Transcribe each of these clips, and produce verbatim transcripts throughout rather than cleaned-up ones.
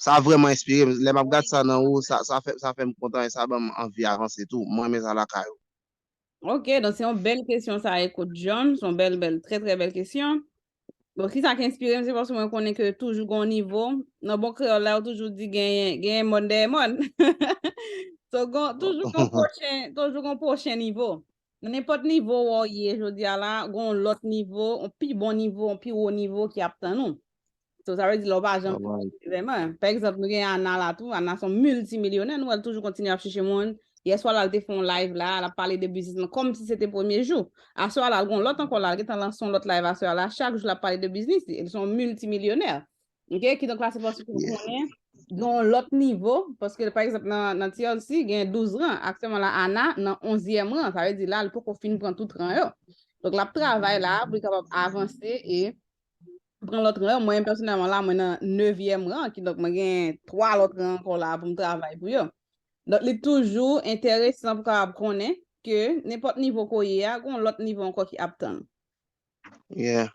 Sa vrèman enspire m. Lè m ap gad sa nan ou, sa, sa fè, sa fè m kontan e sa ban m anvi avanse tou. Mwen renmen sa lakay ou. Ok, donk se yon bèl kesyon sa, ekout, John. Se yon bèl, bèl, trè, trè bèl kesyon. Bon, ki sa ki enspire m, se paske mwen konnen ke toujou gen yon nivo. Nan bon kreyòl la, yo toujou di genyen, genyen mòn dèyè mòn. So, gon, toujou gen yon pwochen, toujou gen yon pwochen nivo. Nan nenpòt nivo wè w ye jodi a la, gen yon lòt nivo, yon pi bon nivo, yon pi wo nivo ki ap tann ou. So, sa vle di la, w pa janm fin vrèman. Pa egzanp, nou gen Ana la tou. Ana se yon miltimilyonè, nou wè l toujou kontinye ap chèche moun. Yèswa la, l te fè yon live la, l ap pale de biznis lan, kòmsi se te premye jou. Aswè a la, l gen yon lòt ankò la, l gentan lanse yon lòt live aswè a la, chak jou l ap pale de biznis li. E l se yon miltimilyonè. Ok, kidonk la, se paske w konnen gen yon lòt nivo, paske, pa egzanp, nan, nan T L C, gen douz ran. Aktyèlman la, Ana nan onzyèm ran. Sa vle di la, li poko fin pran tout ran yo. Donk, l ap travay la pou li kapab avanse e pran lòt ran yo. Mwen, pèsonèlman, la, mwen nan nevyèm ran, kidonk mwen gen twa lòt ran ankò la pou m travay pou yo. Donk, li toujou enteresan pou kapab konnen ke nenpòt nivo ke w ye a, gen yon lòt nivo ankò ki ap tann ou. Yeah.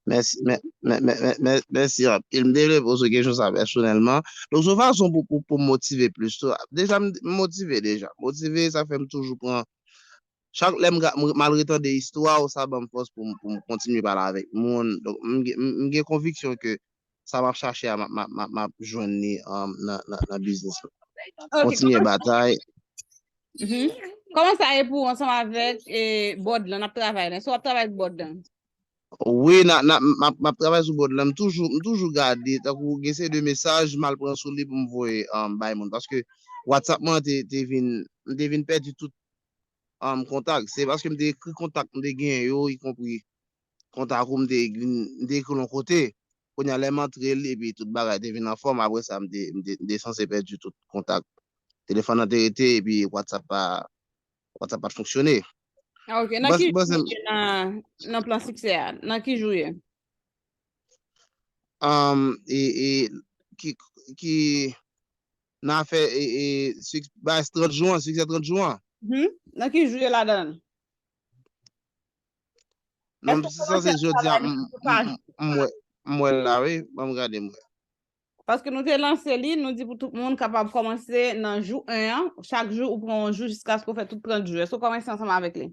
Mèsi, mè- mè- mè- mè- mè- mèsi anpil. M te vle poze kesyon sa pèsonèlman. Donk, se yon fason pou, pou, pou motive plis tou. Deja, m m motive deja. Motive, sa fè m toujou pran. Chak lè m ga- m- m al retande istwa ou, sa ban m fòs pou m, pou m kontinye pale avèk moun. Donk, m gen- m m gen konviksyon ke sa m ap chache a, m ap- m ap- m ap- m ap jwenn li um, nan, nan, nan biznis mwen. Ok, Kontinye batay. Mhm. Kòman sa ye pou ou ansanm avèk e, bòd lan, n ap travay la? Èske w ap travay ak bòd lan? Wi, na, na, m ap, m ap travay sou bòd lan. M toujou, m toujou gade, tankou gen seri de mesaj, m al pran sou li pou m voye um, bay moun. Paske WhatsApp mwen te, te vin, m te vin pèdi tout um, kontak. Se paske m te ekri kontak m te genyen yo, ikonpri kontak ou m te, m te ekri l yon kote. Kounye a, lè m antre l, epi tout bagay te vin anfòm. Apre sa, m te, m te, m te sanse pèdi tout kontak. Telefòn nan te rete, epi WhatsApp pa, WhatsApp pa t fonksyone. Ah, ok. Nan ki jou w ye nan, nan plan siksè a? Nan ki jou w ye? Um, e, e, ki, ki, nan afè, e, e, sik- bay trant jou an, siksè trant jou an. Mhm. Nan ki jou w ye ladan l? Non, Èske w se sa se kòmanse ap jodi a, travay m- jou pa m- jou? m- m wè, m wè l la, wi. Ban m gade, m wè. Paske nou te lanse li, nou di pou tout moun kapab kòmanse nan jou en an. Chak jou, ou pran yon jou jiskaske w fè tout trant jou. Èske w kòmanse ansanm avèk li?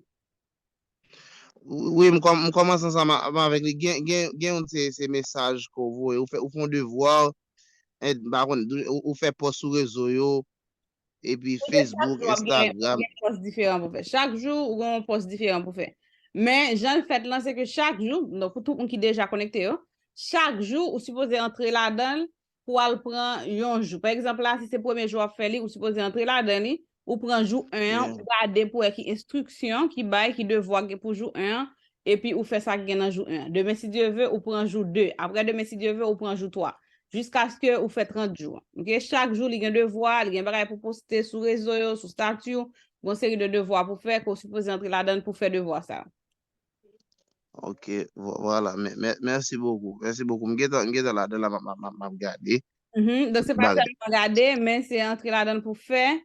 Wi, m kòm- m kòmanse ansanm a- avèk li. Gen, gen, gen yon se, se mesaj ke w voye. Ou fè, ou fè yon devwa, e, m pa konn, ou, ou fè pòs sou rezo yo, epi Ou gen chak Facebook, jou w ap gen, Instagram. Gen pòs diferan pou fè. Chak jou, ou gen yon pòs diferan pou fè. Men, jan l fèt lan, se ke chak jou, donk pou tout moun ki deja konekte yo, chak jou, ou sipoze antre ladan l pou al pran yon jou. Pa egzanp la, si se premye jou w ap fè li, ou sipoze antre ladan li, ou pran jou en an, ou gade pou wè ki enstriksyon, ki bay, ki devwa gen pou jou en an, epi ou fè sa k gen nan jou en an. Demen, si Dye ve, ou pran jou de. Apre demen, si Dye ve, ou pran jou twa. Jiskaske ou fè trant jou. Ok? Chak jou, li gen devwa, li gen bagay pou poste sou rezo yo, sou stati w. Gon seri de devwa pou fè, ke w sipoze antre ladan l pou fè devwa sa. Ok, vo- vwala. Mè- mè- Mèsi bokou. Mèsi bokou. M gentan, m gentan ladan la, m ap- m ap- m ap- m ap gade. Mhm. Donk, se pa Bagay. Sèlman gade, men se antre ladan l pou fè,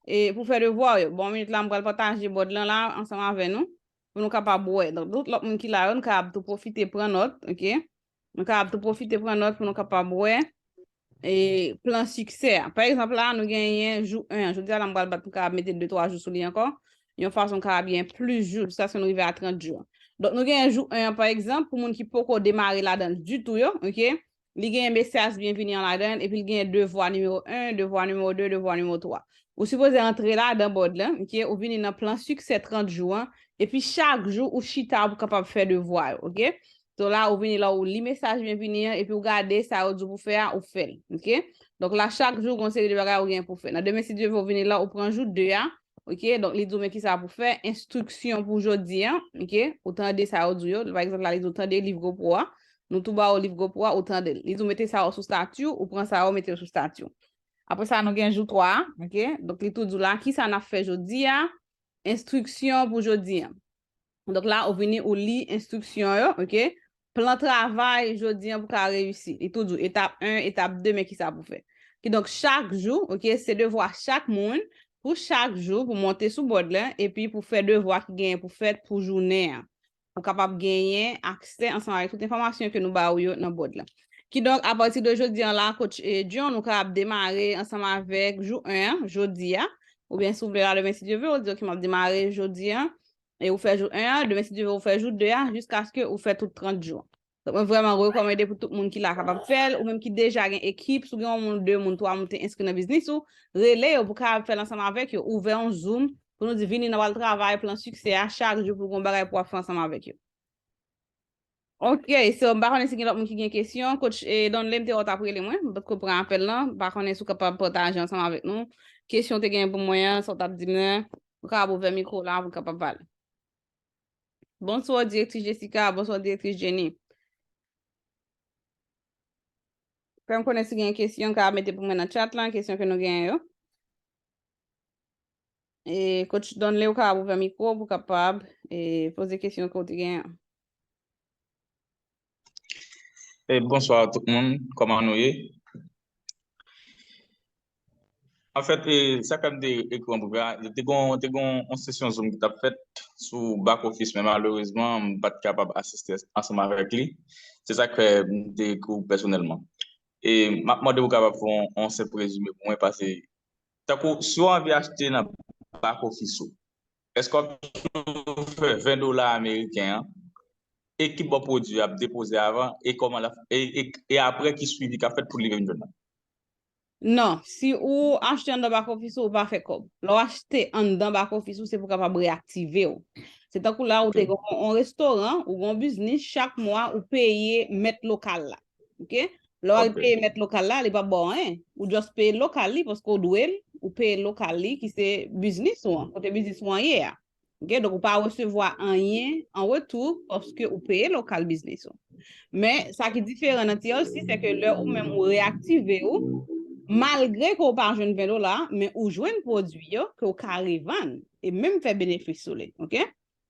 e pou fè devwa w yo. Bon, minit la, m pral pataje bòd lan la ansanm avè nou, pou nou kapab wè. Donk, tout lòt moun ki la yo, nou kapab tou pwofite pran nòt, ok? Nou kapab tou pwofite pran nòt pou nou kapab wè e plan siksè a. Pa egzanp la, nou genyen jou en an. Jodi a la, m pral bat pou kapab mete de twa jou sou li ankò. Yon fason kapab gen plis jou, jiskaske nou rive a trant jou. Donk, nou genyen jou en an, pa egzanp, pou moun ki poko demare ladan l ditou yo, ok? Li genyen mesaj byenvini an ladan l, epi l genyen devwa nimewo en, devwa nimewo de, devwa nimewo twa. Ou sipoze antre ladan bòd lan, ok? Ou vini nan plan siksè trant jou an, epi chak jou ou chita pou kapab fè devwa yo, ok? So la, ou vini la, ou li mesaj byenvini an, epi ou gade sa yo di w pou fè a, ou fè l, ok? Donk la, chak jou, gon seri de bagay ou gen pou fè. Nan demen, si Dye ve, ou vini la, ou pran jou de a, ok? Donk, li di w men ki sa pou fè, enstriksyon pou jodi a, ok? Ou tande sa yo di w yo. Pa egzanp, la, li di w tande liv gwo pwo a. Nou tou ba ou liv gwo pwo a, ou tande l. Li di w mete sa yo sou stati w, ou pran sa yo, mete yo sou stati w. Apre sa, nou gen jou twa a, ok? Donk, li tou di w la, ki sa n ap fè jodi a, enstriksyon pou jodi a. Donk la, ou vini, ou li enstriksyon yo, ok? Plan travay jodi an pou ka reyisi. Li tou di w etap en, etap de, men ki sa pou fè. Kidonk, chak jou, ok, se devwa chak moun pou chak jou, pou monte sou bòd lan, epi pou fè devwa ki genyen pou fèt pou jounen an. Ou kapab genyen aksè ansanm avèk tout enfòmasyon ke nou ba ou yo nan bòd lan. Kidonk, apati de jodi an la, coach, eh, John, ou kapab demare ansanm avèk jou en an, jodi a, oubyen si w vle la, demen, si Dye vle, ou di, "Ok, m ap demare jodi an," e ou fè jou en an, demen, si Dye vle, ou fè jou de a, jiskaske ou fè tout trant jou. Donk, mwen vrèman rekòmande pou tout moun ki la kapab fè l, ou menm ki deja gen ekip, si w gen yon moun, de moun, twa moun te enskri nan biznis ou, rele yo pou kapab fè l ansanm avèk yo, ouvè yon Zoom, pou nou di, "Vini, n ap al travay plan siksè a chak jou pou gon bagay pou w ap fè ansanm avèk yo." Ok, so, m pa konnen si gen lòt moun ki gen kesyon. Coach, eh, Donley, m te wè w t ap rele mwen, m potko pran apèl lan, m pa konnen si w kapab pataje ansanm avèk nou kesyon w te genyen pou mwen an, sa w t ap di m nan, ou kapab ouvè mikwo w la pou w kapab pale. Bonswa, direktris Jessica. Bonswa, direktris Jenny. Fè m konnen si gen kesyon, ka mete pou mwen nan chat lan, kesyon ke nou genyen yo. E, coach Donley, ou kapab ouvè mikwo pou kapab, e, poze kesyon ke w te genyen an. E, bonswa tout moun, kòman nou ye? Anfèt, e, sa k fè m te ekri yon bouga, te gon, te gon yon sesyon Zoom ki t ap fèt sou back office, men malerezman, m pa t kapab asiste ansanm avèk li. Se sa k fè m te ekri w pèsonèlman. E m ap mande w kapab fè yon, yon senp rezime pou mwen, paske tankou si w anvi achte nan back office ou, èske w ap toujou fè ven dola ameriken an? E ki bò pwodui a ap depoze avan? E kòman l ap, e, e, e apre ki swivi k ap fèt pou li vin jwenn nan? Non, si ou achte anndan back office ou, ou pa fè kòb. Lè w achte anndan back office ou, se pou w kapab reyaktive w. Se tankou la, ou te gen yon, yon restoran, ou gen yon biznis, chak mwa, ou peye mèt lokal la. Ok? Lè w al peye mèt lokal la, li p ap ba w anyen. Ou just peye lokal li, paske w dwe l, ou peye lokal li, ki se biznis ou an, kote biznis ou an ye a. Ok, donk ou pa resevwa anyen an retou paske ou peye lokal biznis ou. Men, sa ki diferan nan T L C, se ke lè ou menm ou reyaktive w, malgre ke w pa jwenn ven dola, men ou jwenn pwodui yo ke w ka revann e menm fè benefis sou li. Ok?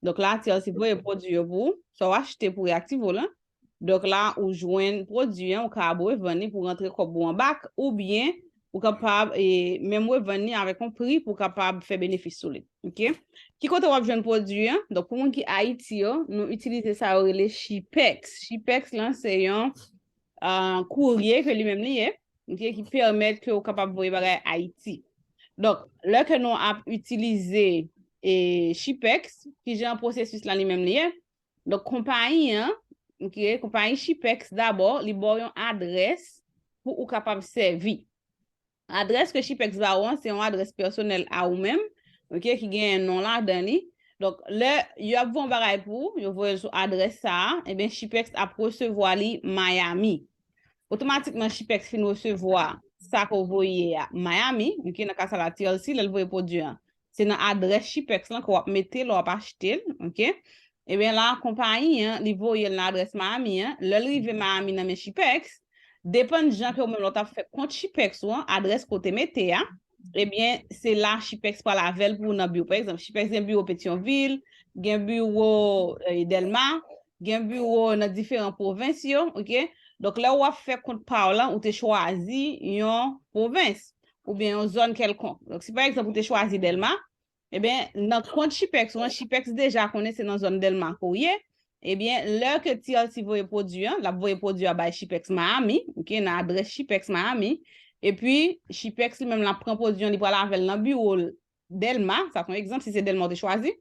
Donk la, T L C voye pwodui yo pou ou, sa w achte pou reyaktive w lan. Donk la, ou jwenn pwodui an, ou kapab revann li pou rantre kòb ou an bak, oubyen ou kapab, e, menm revann li avèk yon pri pou w kapab fè benefis sou li. Ok? Ki kote w ap jwenn pwodui an? Donk, pou moun ki Ayiti yo, nou itilize sa yo rele Shippex. Shippex lan, se yon, ah, kourye ke li menm li ye, ok, ki pèmèt ke w kapab voye bagay Ayiti. Donk, lè ke nou ap itilize, e, Shippex, kijan pwosesis la li menm li ye? Donk, konpayi an, ok, konpayi Shippex dabò, li ba w yon adrès pou ou kapab sèvi. Adrès ke Shippex ba ou an, se yon adrès pèsonèl a ou menm, ok, ki gen non ladan li. Donk, lè yo ap voye yon bagay pou ou, yo voye l sou adrès sa a, ebyen, Shippex ap resevwa li Miami. Otomatikman, Shippex fin resevwa sa ke w voye a Miami, ok, nan ka sa la, T L C, lè l voye pwodui an, se nan adrès Shippex lan ke w ap mete lè w ap achte l, ok? Ebyen la, konpayi an, li voye l nan adrès Miami an. Lè l rive Miami nan men Shippex, depann jan ke ou menm lè w t ap fè kont Shippex ou an, adrès ke w te mete a, ebyen, se la Shippex pral avè l pou ou nan biwo. Pa egzanp, Shippex gen biwo Petyonvil, gen biwo, eh, Dèlma, gen biwo nan diferan pwovens yo, ok? Donk, lè w ap fè kont pa w lan, ou te chwazi yon pwovens oubyen yon zòn kèlkonk. Donk, si pa egzanp ou te chwazi Dèlma, ebyen, nan kont Shippex ou an, Shippex deja konnen se nan zòn Dèlma ke w ye. Ebyen, lè ke T L C voye pwodui an, l ap voye pwodui a bay Shippex Miami, ok, nan adrès Shippex Miami. Epi, Shippex li menm l ap pran pwodui an, li pral avè l nan biwo l Dèlma, sa se yon egzanp, si se Dèlma w te chwazi.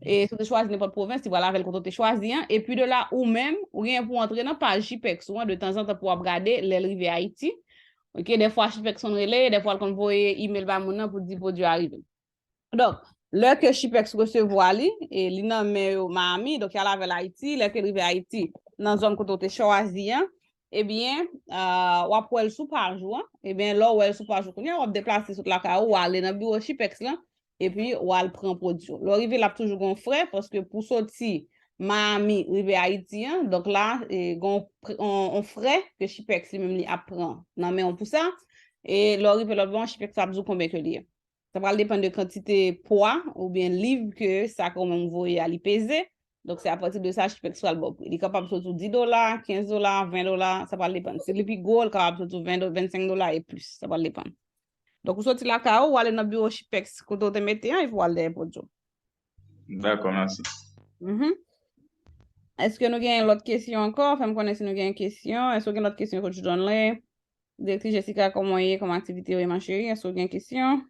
E si w te chwazi nenpòt pwovens, li pral avè l kote w te chwazi an. Epi de la, ou menm, ou genyen pou w antre nan paj Shippex ou an, de tanzantan pou w ap gade lè l rive Ayiti. Ok, dèfwa Shippex konn rele, dèfwa l konn voye email bay moun nan pou di pwodui a rive. Donk, lè ke Shippex resevwa li, e li nan men yo Miami, donk y al avè l Ayiti, lè ke l rive Ayiti, nan zòn kote w te chwazi an, ebyen, ah, w ap wè l sou paj ou an. Ebyen, lè w wè l sou paj ou kounye a, w ap deplase sot lakay ou, w ale nan biwo Shippex lan, epi w al pran pwodui w. Lè w rive la, ap toujou gen yon frè, paske pou soti Miami rive Ayiti an, donk la, e, gen yon pr-, yon, yon frè ke Shippex li menm li ap pran nan men w pou sa. E lè w rive lòt bò, Shippex ap di w konbyen ke li ye. Sa pral depann de kantite pwa oubyen liv ke sa ke w menm voye a li peze. Donk, se apati de sa, Shippex pral ba w pri. Li kapab soti w dis dola, kenz dola, ven dola, sa pral depann. Si li pi gwo, li kapab soti w ven do-, vennsenk dola e plis. Sa pral depann. Donk, ou soti lakay ou, ou ale nan biwo Shippex kote w te mete an, epi w al dèyè pwodui w. Dakò, mèsi. Mhm. Èske nou gen lòt kesyon ankò? Fè m konnen si nou gen kesyon. Èske w gen lòt kesyon, Coach Donley? Direktris Jessica, kòman w ye? Kòman aktivite yo ye, ma chérie? Èske w gen kesyon?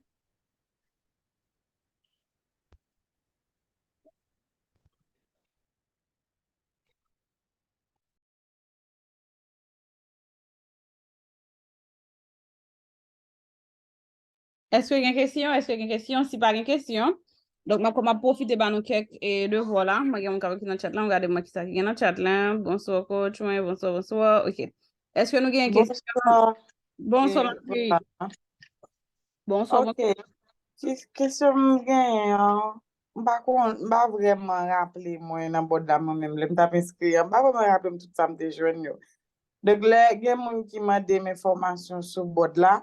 Èske gen kesyon? Èske gen kesyon? Si pa gen kesyon, donk, mwen, m ap pwofite ba nou kèk, e, devwa la. Mwen gen moun k ap ekri nan chat la, m gade mwen kisa ki gen nan chat la. Bonswa, coach mwen, bonswa, bonswa. Ok. Èske nou gen kesyon? Bonswa. Bonswa, ma chérie. Bonswa, bonswa. Ok. Ki kesyon m genyen an, m pa konn, m pa vrèman raple mwen nan bòd la mwen menm, lè m t ap enskri an, m pa vrèman raple m tout sa m te jwenn yo. Donk, lè gen moun ki mande m enfòmasyon sou bòd la,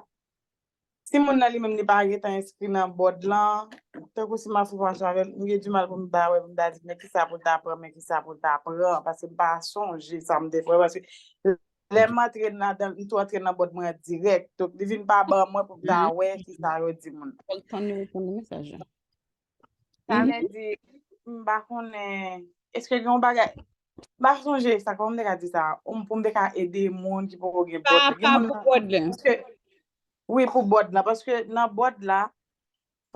si moun nan li menm li pa gentan enskri nan bòd lan, tankou si m ap fè fòmasyon avè l, m gen dimal pou m ta wè, pou m ta di, men kisa pou l ta pran, men kisa pou l ta pran, paske m pa sonje sa m te pran, paske lè m antre ladan, m tou antre nan bòd mwen an dirèk. Donk, li vin pa ban mwen pou m ta wè kisa yo di moun. Fòk tann yo reponn nan mesaj la. Sa vle di, m pa konnen, èske gen yon bagay, m pa sonje sa, kòman m te ka di sa, pou m te ka ede moun ki poko gen bòd. Sa pa pou bòd lan. Paske, wi, pou bòd lan, paske nan bòd la,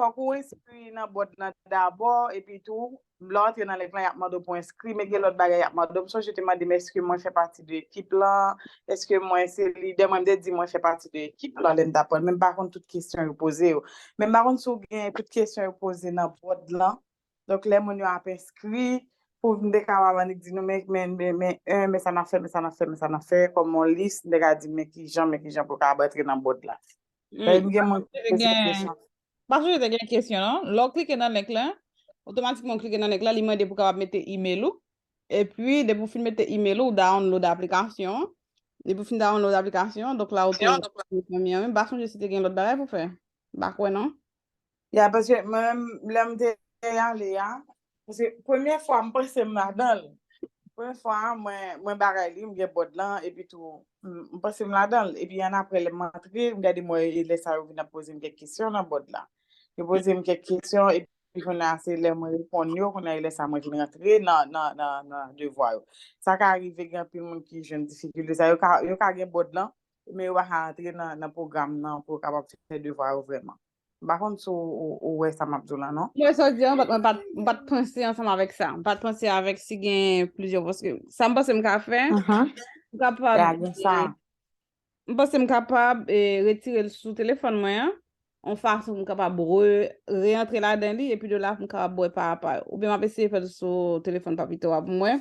fòk ou enskri nan bòd lan dabò, epi tou, lè w antre nan link lan, y ap mande w pou enskri, men gen lòt bagay y ap mande w. M sonje yo te mande m èske mwen fè pati de ekip lan, èske mwen se lidè, mwen m te di mwen fè pati de ekip lan lè m t ap pran, men m pa konn tout kesyon yo poze yo. Men m pa konn si w gen tout kesyon yo poze nan bòd lan. Donk, lè moun yo ap enskri, pou m te kapab annik di nou, men, men, men, men, en, men sa n ap fè, men sa n ap fè, men sa n ap fè, kòm yon lis, m te ka di, men kijan, men kijan pou w kapab antre nan bòd la. Paske m gen moun ki poze m kesyon. M pa sonje te gen kesyon, non. Lè w klike nan link lan, otomatikman w klike nan link lan, li mande pou w kapab mete email ou. Epi, depi w fin mete email ou, w download aplikasyon an. Depi w fin download aplikasyon an, donk la, ou tou, m pa sonje si te gen lòt bagay pou fè. M pa kwè, non. Ya, paske mwen menm, lè m te ale a, paske premye fwa m panse m ladan l. Premye fwa, mwen, mwen bagay li, m gen bòd lan, epi tou, m, m panse m ladan l. Epi annapre, lè m antre, m gade mwen, e lè sa yo vin ap poze m kèk kesyon nan bòd la. Yo poze m kèk kesyon, epi kounye a, se lè mwen reponn yo, kounye a, e lè sa mwen vin rantre nan, nan, nan, nan devwa yo. Sa ka rive gen anpil moun ki jwenn difikilte sa. Yo ka, yo ka gen bòd lan, men yo pa ka rantre nan, nan pwogram nan pou yo kapab fè devwa yo vrèman. M pa konn si w, ou, ou wè sa m ap di w la, non? Mwen, sa w di an, mwen pa t, mwen pa t, mwen pa t panse ansanm avèk sa. Mwen pa t panse avèk si gen plizyè, paske sa m panse m ka fè, m kapab, m panse m kapab, e, retire l sou telefòn mwen an, yon fason pou m kapab re, reantre ladan li, epi de la pou m kapab wè pa apa yo. Oubyen m ap eseye fè l sou telefòn papito a pou m wè.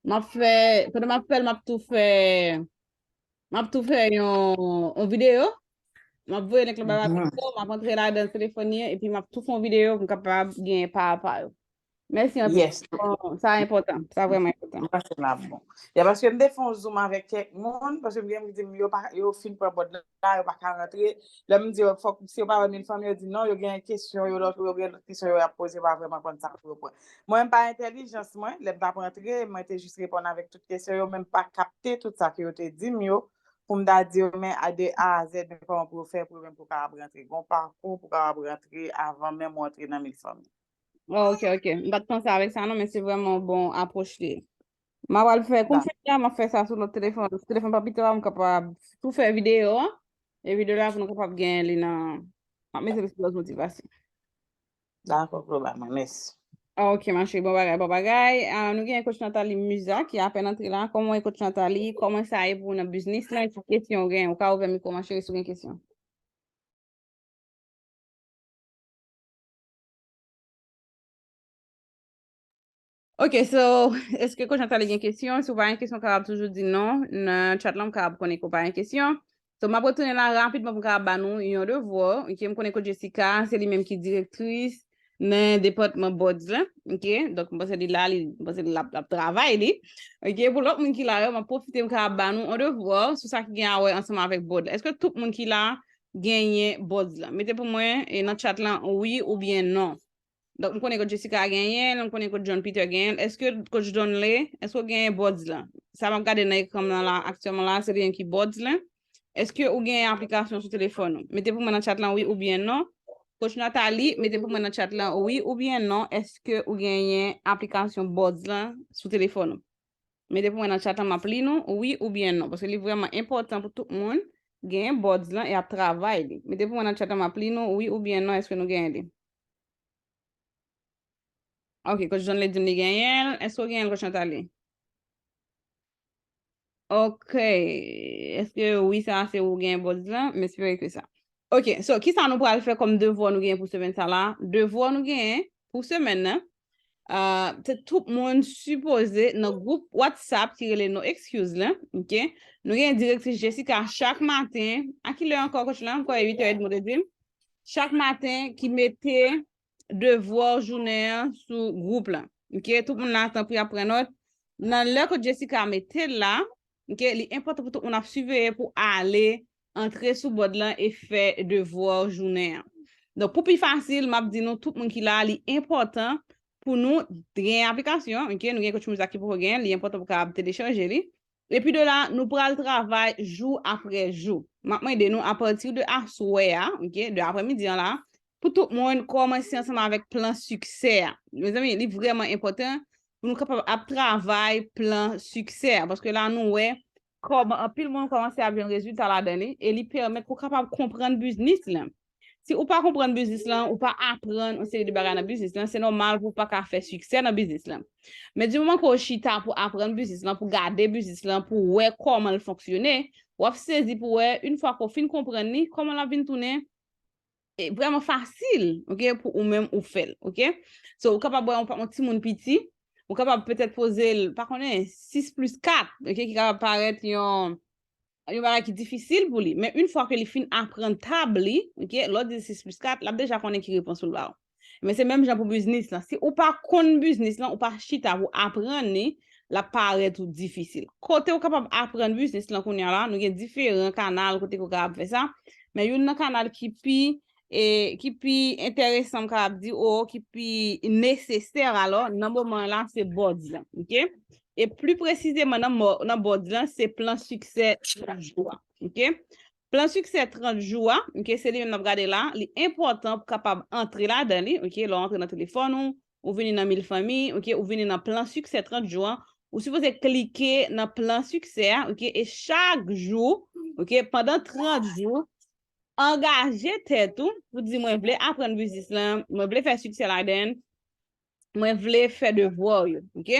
M ap fè, pandan m ap fè l, m ap tou fè M ap tou fè yon, yon videyo. M ap voye link lan bay Papito, m ap antre ladan telefòn li an, epi m ap tou fè yon videyo pou m kapab gen pa apa yo. Mèsi anpil. Yes. Bon, sa enpòtan. Sa vrèman enpòtan. M panse l ap bon. Ya, paske m te fè yon Zoom avèk kèk moun, paske m gen moun ki di m yo pa, yo fin pran bòd la, yo pa ka rantre. Lè m di yo, fòk, si yo pa wè Mil Fanmi, yo di non, yo gen kesyon, yo lòt, yo gen lòt kesyon yo ap poze, yo pa vrèman konn sa pou yo pran. Mwen, pa entèlijans mwen, lè m t ap rantre, mwen te jis reponn avèk tout kesyon yo, men m pa kapte tout sa ke yo te di m yo, pou m ta di yo, men a de A a Z, men kòman pou yo fè pou yo menm pou kapab rantre. Gon pakou pou kapab rantre avan menm ou antre nan Mil Fanmi. Oh, ok, ok. M pa t panse avèk sa non, men se vrèman yon bon apwòch li ye. M a pral fè, kou m fin la, m ap fè sa sou lòt telefòn. Sou telefòn Papito a, m kapab tou fè videyo a. E videyo la, pou nou kapab genyen li nan, m ap mete li sou lòt motivasyon. Dakò, Global, mwen, mèsi. Ah, ok, ma chérie, bon bagay, bon bagay. Ah, nou gen Coach Nathalie Musa ki apèn antre la. Kòman w ye, Coach Nathalie? Kòman sa ye pou w nan biznis lan? Ki kesyon w gen? Ou ka ouvè mikwo, ma chérie, si w gen kesyon. Ok, so, èske Coach Nathalie gen kesyon? Si w pa gen kesyon, w kapab toujou di non. Nan chat lan, m kapab konnen ke w pa gen kesyon. So, m ap retounen la rapidman pou m kapab ba nou yon devwa. Ok, m konnen Coach Jessica, se li menm ki direktris nan depatman boards lan. Ok, donk, m panse li la, li, m panse li ap, ap travay li. Ok, pou lòt moun ki la yo, m ap pwofite m kapab ba nou yon devwa sou sa ki gen a wè ansanm avèk board la. Èske tout moun ki la genyen boards lan? Mete pou mwen, e, nan chat lan, wi oubyen non. Donk, m konnen Coach Jessica genyen l, m konnen Coach John Peter genyen l. Èske Coach Donley, èske w genyen boards lan? Sa m ap gade nan ekran m nan la, aktyèlman la, se li menm ki boards lan. Èske ou genyen aplikasyon sou telefòn ou? Mete pou mwen nan chat lan wi oubyen non. Coach Nathalie, mete pou mwen nan chat lan wi oubyen non. Èske ou genyen aplikasyon boards lan sou telefòn ou? Mete pou mwen nan chat la, m ap li nou, wi oubyen non. Paske li vrèman enpòtan pou tout moun genyen boards lan e ap travay li. Mete pou mwen nan chat la, m ap li nou, wi oubyen non, èske nou genyen li? Ok, Coach John li di m li genyen l. Èske w genyen l, Coach Nathalie? Ok. Èske wi, sa se ou genyen boards lan? M espere ke sa. Ok, so, kisa nou pral fè kòm devwa nou genyen pou semèn sa la? Devwa nou genyen pou semèn nan, ah, se tout moun sipoze nan gwoup WhatsApp ki rele No Excuse lan, ok? Nou genyen direktris Jessica chak maten. A ki lè ankò, Coach lan? M kwè uit è edmi, ou te di m. Chak maten ki mete devwa jounen an sou gwoup lan. Ok, tout moun la, tanpri, ap pran nòt. Nan lè ke Jessica mete l la, ok, li enpòtan pou tout moun ap siveye pou ale antre sou board lan e fè devwa jounen an. Donk, pou pi fasil, m ap di nou, tout moun ki la, li enpòtan pou nou gen aplikasyon, ok, nou gen Coach Musa ki poko gen, li enpòtan pou kapab telechanje li. Epi de la, nou pral travay jou apre jou. M ap mande nou apati de aswè a, ok, de aprèmidi an la, pou tout moun kòmanse ansanm avèk plan siksè a. Mezanmi, li vrèman enpòtan pou nou kapab ap travay plan siksè a, paske la nou wè kòman anpil moun kòmanse ap jwenn rezilta ladan li, e li pèmèt pou w kapab konprann biznis lan. Si ou pa konprann biznis lan, ou pa aprann yon seri de bagay nan biznis lan, se nòmal pou w pa ka fè siksè nan biznis lan. Men di moman ke w chita pou aprann biznis lan, pou gade biznis lan, pou wè kòman l fonksyone, w ap sezi pou wè, yon fwa ke w fin konprann li, kòman l ap vin tounen e vrèman fasil, ok, pou ou menm ou fè l, ok? So, ou kapab wè yon, yon timoun piti, ou kapab petèt poze l, pa konnen, sis plis kat, ok, ki kapab parèt yon, yon bagay ki difisil pou li. Men yon fwa ke li fin aprann tab li, ok, lè w di sis plis kat, l ap deja konnen ki repons pou l ba w. Men se menm jan pou biznis lan. Si ou pa konn biznis lan, ou pa chita pou aprann li, l ap parèt ou difisil. Kote ou kapab aprann biznis lan kounye a la, nou gen diferan kanal kote ke w kapab fè sa. Men youn nan kanal ki pi, e, ki pi enteresan, m kapab di, o ki pi nesesè, alò, nan moman la, se boards lan, ok? E pli presizeman nan mo-, nan boards lan, se plan siksè trant jou a, ok? Plan siksè trant jou a, ok, se li menm n ap gade la, li enpòtan pou kapab antre ladan li, ok, lè w antre nan telefòn ou, ou vini nan Mil Fanmi, ok, ou vini nan plan siksè trant jou an, ou sipoze klike nan plan siksè a, ok, e chak jou, ok, pandan trant jou, angaje tèt ou pou di, "Mwen vle aprann biznis lan, mwen vle fè siksè ladan l, mwen vle fè devwa w yo," ok?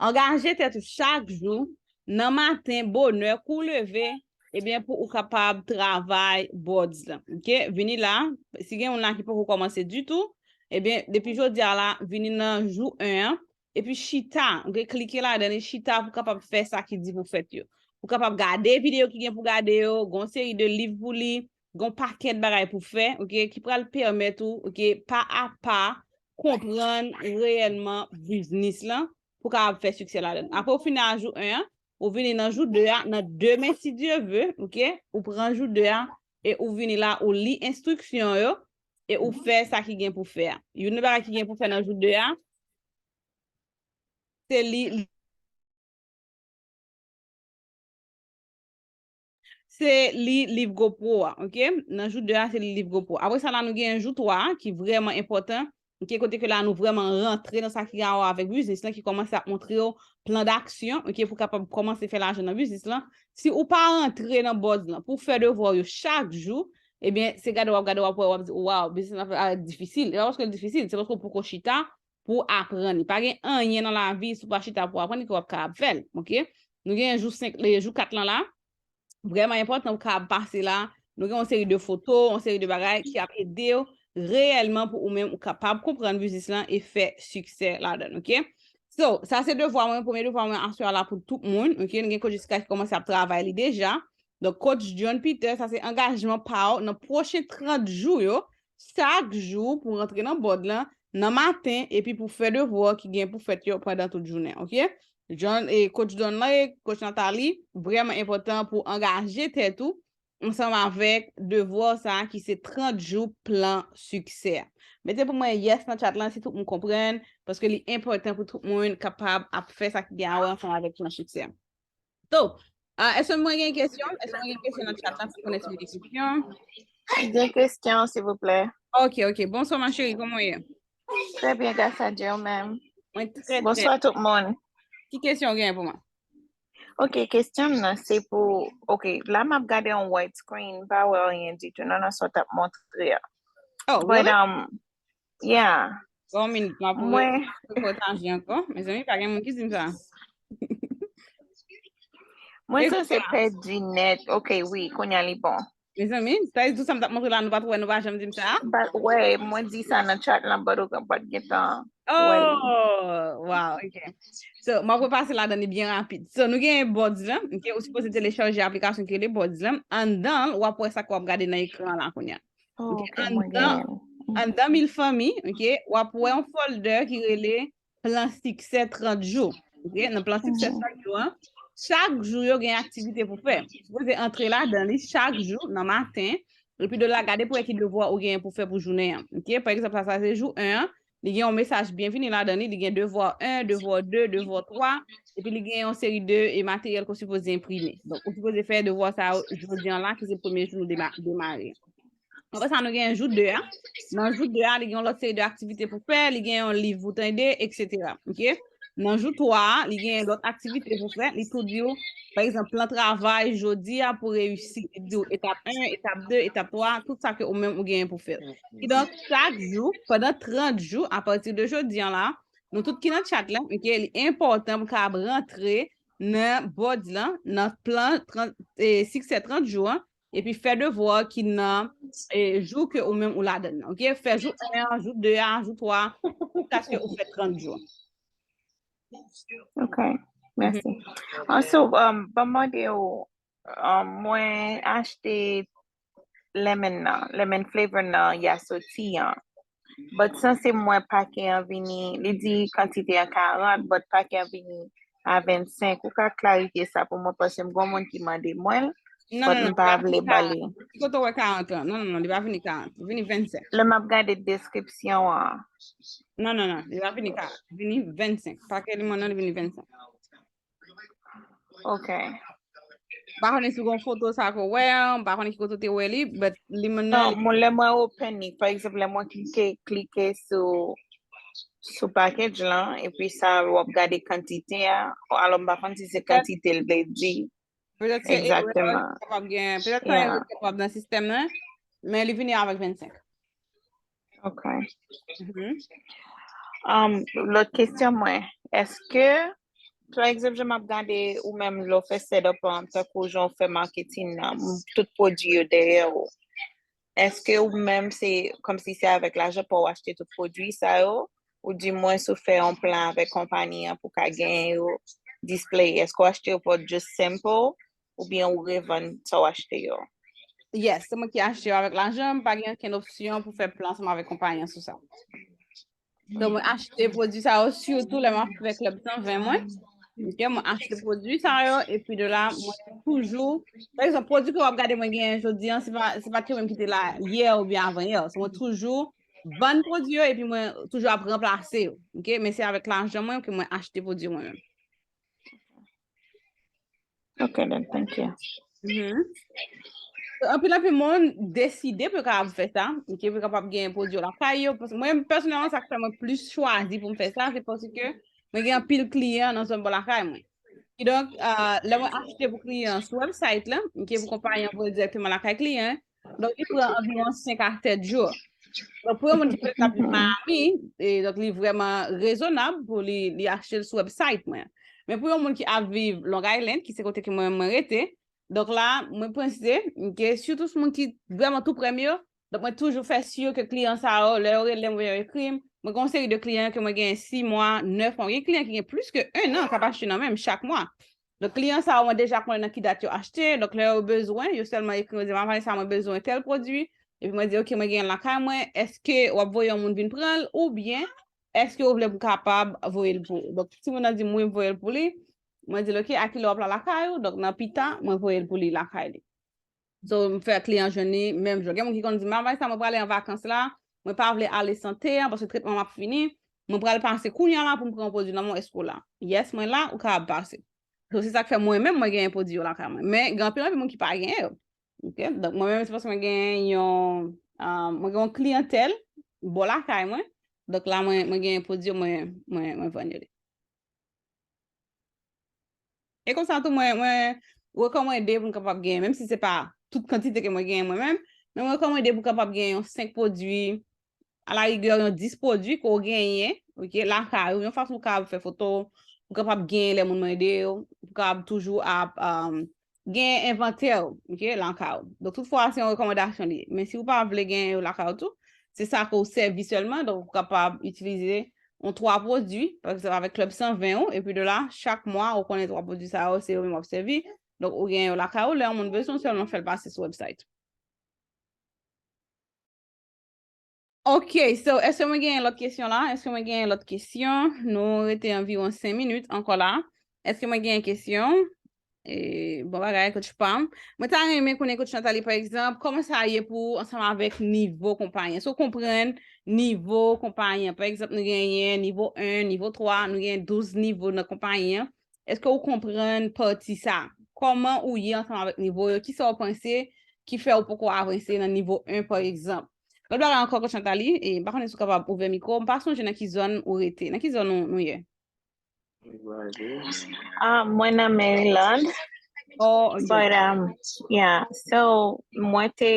Angaje tèt ou chak jou, nan maten, bonè, kou w leve, ebyen, pou ou kapab travay boards lan, ok? Vini la, si gen moun la ki poko kòmanse ditou, ebyen, depi jodi a la, vini nan jou en an, epi chita, ok? Klike ladan li, chita pou kapab fè sa ki di pou fèt yo. Ou kapab gade videyo ki gen pou gade yo, gen yon seri de liv pou li, gen yon pakèt bagay pou fè, ok? Ki pral pèmèt ou, ok, pa a pa, konprann reyèlman biznis lan pou kapab fè siksè ladan l. Apre w fini a jou en an, ou vini nan jou de a, nan demen, si Dye ve, ok? Ou pran jou de a, e ou vini la, ou li enstriksyon yo, e ou fè sa ki gen pou fè a. Youn nan bagay ki gen pou fè nan jou de a, se li, se li liv GoPro a, ok? Nan jou de a, se li liv GoPro. Apre sa la, nou gen jou twa a, ki vrèman enpòtan, ok? Kote ke la, nou vrèman rantre nan sa ki gen a wè avèk biznis lan, ki kòmanse ap montre w plan d'aksyon, ok? Pou kapab kòmanse fè lajan nan biznis lan. Si ou pa rantre nan boards lan, pou fè devwa w yo chak jou, ebyen, se gade w ap gade, w ap wè, w ap di, "Waw, biznis lan fè, a, difisil." E pa paske l difisil, se paske w poko chita pou aprann li. Pa gen anyen nan lavi, si w pa chita pou aprann li, ke w ap kapab fè l, ok? Nou gen jou senk, e, jou kat lan la. Vrèman enpòtan pou kapab pase la. Nou gen yon seri de foto, yon seri de bagay ki ap ede w reyèlman pou ou menm ou kapab konprann biznis lan e fè siksè ladan l, ok? So, sa se devwa mwen, premye devwa mwen aswè a la pou tout moun, ok? Nou gen Coach Jessica ki kòmanse ap travay li deja. Donk, Coach John Peter, sa se angajman pa w nan pwochen trant jou yo, chak jou pou rantre nan board lan, nan maten, epi pou fè devwa ki gen pou fèt yo pandan tout jounen, ok? John, e Coach John lan e Coach Nathalie, vrèman enpòtan pou angaje tèt ou ansanm avèk devwa sa a ki se trant jou plan siksè a. Mete pou mwen yes nan chat lan si tout moun konprann, paske li enpòtan pou tout moun kapab ap fè sa ki gen a wè ansanm avèk plan siksè a. So, ah, èske mwen gen kesyon? Èske mwen gen kesyon nan chat la? Si konnen si mwen gen kesyon. Gen kesyon, silvouplè. Ok, ok. Bonswa, ma chérie, kòman w ye? Trè byen, gras a Dye, ou menm? Mwen trè, trè. Bonswa tout moun. Ki kesyon w gen pou mwen? Ok, kesyon m nan se pou, ok, la m ap gade yon white screen, m pa wè anyen ditou, non, nan sa w t ap montre a. Oh, But, really? um, yeah. Bon, minit, m ap Mwen, repotaje ankò. Mezanmi, pa gen moun ki di m sa. mwen Eskout sanse sa. Pèdi nèt. Ok, wi, kounye a li bon. Mezanmi, sa vle di tout sa m t ap montre la, nou pa t wè, nou pa janm di m sa? But, wè, mwen di sa nan chat lan, but ou pa t gentan wè li. Oh, wow, ok. So, m ap repase ladan li byen rapid. So, nou gen Buds lan, ok, ou sipoze telechaje aplikasyon ki rele Buds lan. Anndan, w ap wè sa ke w ap gade nan ekran la kounye a. Ok, Ok, mwen anndan, gen. anndan Mil Fanmi, ok, w ap wè yon folder ki rele Plan Siksè trant Jou. Ok, nan Plan Siksè Mhm. trant Jou an, chak jou yo gen aktivite pou fè. Ou sipoze antre ladan li chak jou nan maten, epi de la gade pou wè ki devwa ou gen pou fè pou jounen an. Ok, pa egzanp, sa, sa se jou en an, li gen yon mesaj byenvini ladan li, li gen devwa en, devwa de, devwa twa, epi li gen yon seri de e, materyèl ke w sipoze enprime. Donk, ou sipoze fè devwa sa yo jodi an la, ki se premye jou nou dema- demare. Apre sa, nou gen jou de a. Nan jou de a, li gen yon lòt seri de aktivite pou fè, li gen yon liv pou tande, etsetera. Ok? Nan jou twa a, li gen lòt aktivite pou fè, li tou di w, pa egzanp, plan travay jodi a pou reyisi. Li di w etap en, etap de, etap twa, tout sa ke ou menm ou genyen pou fè. Kidonk, chak jou, pandan trant jou, apati de jodi an la, nou tout ki nan chat la, ok, li enpòtan pou kapab rantre nan Buds lan, nan plan trant, e, Siksè trant Jou an, epi fè devwa ki nan e, jou ke ou menm ou ladan nan, ok? Fè jou en an, jou de a, jou twa, jiskaske ou fè trant jou. Ok, mèsi. Also, um, ban m mande w, um, mwen achte lemon nan, lemon flavor nan Yasoti an. But sanse mwen pake an vini, li di kantite an karant, but pake an vini a vennsenk. Ou ka klarifye sa pou mwen, paske m gon moun ki mande mwen l, Non, but non, non, m pa li pa vle vini ba li. karant. Ki kote w wè karant lan? Non, non, non, li pa vini karant. Li vini vennsenk. Lè m ap gade deskripsyon an. Non, non, non, li pa vini karant. Li vini vennsenk. Pake lemon nan, li vini vennsenk. Ok. M pa konnen si w gen foto sa ke w wè an, m pa konnen ki kote w te wè li, but lemon nan, Non, mwen, lè mwen open li, pa egzanp, lè mwen klike, klike sou, sou package lan, epi sa, w ap gade kantite a, alò m pa konn si se kantite l vle di. Petèt se erè Egzakteman. ki kapab gen, petèt se Yeah. erè ki kapab nan sistèm nan, men li vini avèk vennsenk. Ok. Mhm. Um, lòt kesyon mwen, èske, pa egzanp, jan m ap gade ou menm lè w fè setup an, tankou jan w fè marketing nan, m- tout pwodui yo dèyè w, èske ou menm se kòmsi se avèk lajan pa w achte tout pwodui sa yo, ou di mwens ou fè yon plan avèk konpayi an pou ka genyen yo display? Èske w achte yo pou just sample oubyen ou revann sa w achte yo? Yes, se mwen ki achte yo avèk lajan m, pa gen okenn opsyon pou fè plan ansanm avèk konpayi an sou sa. Donk, mwen achte pwodui sa yo, sitou lè m ap fè klèb san ven mwen. Ok, mwen achte pwodui sa yo, epi de la, mwen toujou, pa egzanp, pwodui ke w ap gade mwen genyen jodi an, se pa, se pa ke mwen ki te la yè oubyen avan yè. Se mwen toujou vann pwodui yo, epi mwen toujou ap ranplase yo. Ok, men se avèk lajan mwen ke mwen achte pwodui mwen menm. Ok, then, thank you. Mhm. Anpil, anpil moun deside pou yo kapab fè sa, ok, pou yo kapab gen pwodui yo lakay yo. Paske mwen, pèsonèlman, sa k fè mwen plis chwazi pou m fè sa, se paske mwen gen anpil kliyan nan zòn bò lakay mwen. Kidonk, ah, lè mwen achte pou kliyan sou website la, ok, pou konpayi an voye dirèkteman lakay kliyan, donk li pran anviwon senk a sèt jou. Donk, pou yon moun ki petèt ap viv Miami, e, donk li vrèman rezonab pou li, li achte l sou website mwen. Men pou yon moun ki ap viv Long Island, ki se kote ke mwen, mwen rete, donk la, mwen panse ke sitou sou moun ki vrèman tou prè m yo, donk mwen toujou fè si ke kliyan sa yo, lè yo rele m, yo ekri m, mwen gen yon seri de kliyan ke mwen gen sis mwa, nèf mwa, gen kliyan ki gen plis ke en an k ap achte nan men m chak mwa. Donk, kliyan sa yo, mwen deja konnen nan ki dat yo achte. Donk, lè yo bezwen, yo sèlman ekri, yo di, "Madam Vanessa, mwen bezwen tèl pwodui." Epi mwen di, "Ok, mwen gen l lakay mwen. Èske w ap voye yon moun vin pran l? Oubyen, èske ou vle m kapab voye l pou ou?" Donk, timoun nan di m, "Wi, m voye l pou li." Mwen di l, "Ok, a kilè w ap la lakay ou?" Donk, nan pita, mwen voye l pou li lakay li. So, m fè kliyan jwenn li menm jou. Gen moun ki konn di m, "Madam Vanessa, mwen prale an vakans la, mwen pa vle ale sante an, paske tretman m ap fini, mwen prale pase kounye a la pou m pran yon pwodui nan men w, èske w la?" Yes, mwen la, ou kapab pase. So, se sa k fè mwen menm, mwen genyen pwodui yo lakay mwen. Men, gen anpil, anpil moun ki pa genyen yo. Ok? Donk, mwen menm, se paske mwen genyen yon, ah, mwen gen yon kliyantèl bò lakay mwen. Donk, la, mwen, mwen genyen pwodui yo, mwen, mwen, mwen vann yo li. E konsa tou, mwen, mwen rekòmande pou n kapab genyen, menm si se pa tout kantite ke mwen genyen mwen menm, men mwen rekòmande pou kapab genyen yon senk pwodui, alarigè yon dis pwodui ke w genyen, ok, lakay ou, yon fason pou kapab fè foto, pou kapab genyen lè moun mande w, pou kapab toujou ap, um, gen envantè, ok, lakay ou. Donk, toutfwa, se yon rekòmandasyon li ye. Men si ou pa vle gen yo lakay ou tou, se sa ke ou sèvi sèlman, donk ou kapab itilize yon twa pwodui, pa egzanp, avèk Club san ven ou, epi de la, chak mwa, ou konnen twa pwodui sa yo, se yo menm w ap sèvi. Donk, ou gen yo lakay ou, lè yon moun bezwen, sèlman fè l pase sou website. Ok, so, èske mwen gen lòt kesyon la? Èske mwen gen lòt kesyon? Nou rete anviwon senk minit ankò la. Èske mwen gen kesyon? E, bon bagay, coach Pam. Mwen ta renmen konnen, coach Nathalie, pa egzanp, kòman sa ye pou ou ansanm avèk nivo konpayi an? Èske w konprann nivo konpayi an? Pa egzanp, nou genyen nivo en, nivo twa, nou genyen douz nivo nan konpayi an. Èske w konprann pati sa? Kòman ou ye ansanm avèk nivo yo? Kisa w panse ki fè ou poko avanse nan nivo en, pa egzanp? Lòt bagay ankò, coach Nathalie, e, m pa konnen si w kapab ouvè mikwo w, m pa sonje nan ki zòn ou rete. Nan ki zòn nou, nou ye? Ah, mwen nan Maryland. Oh, ok. But, um, yeah, so, mwen te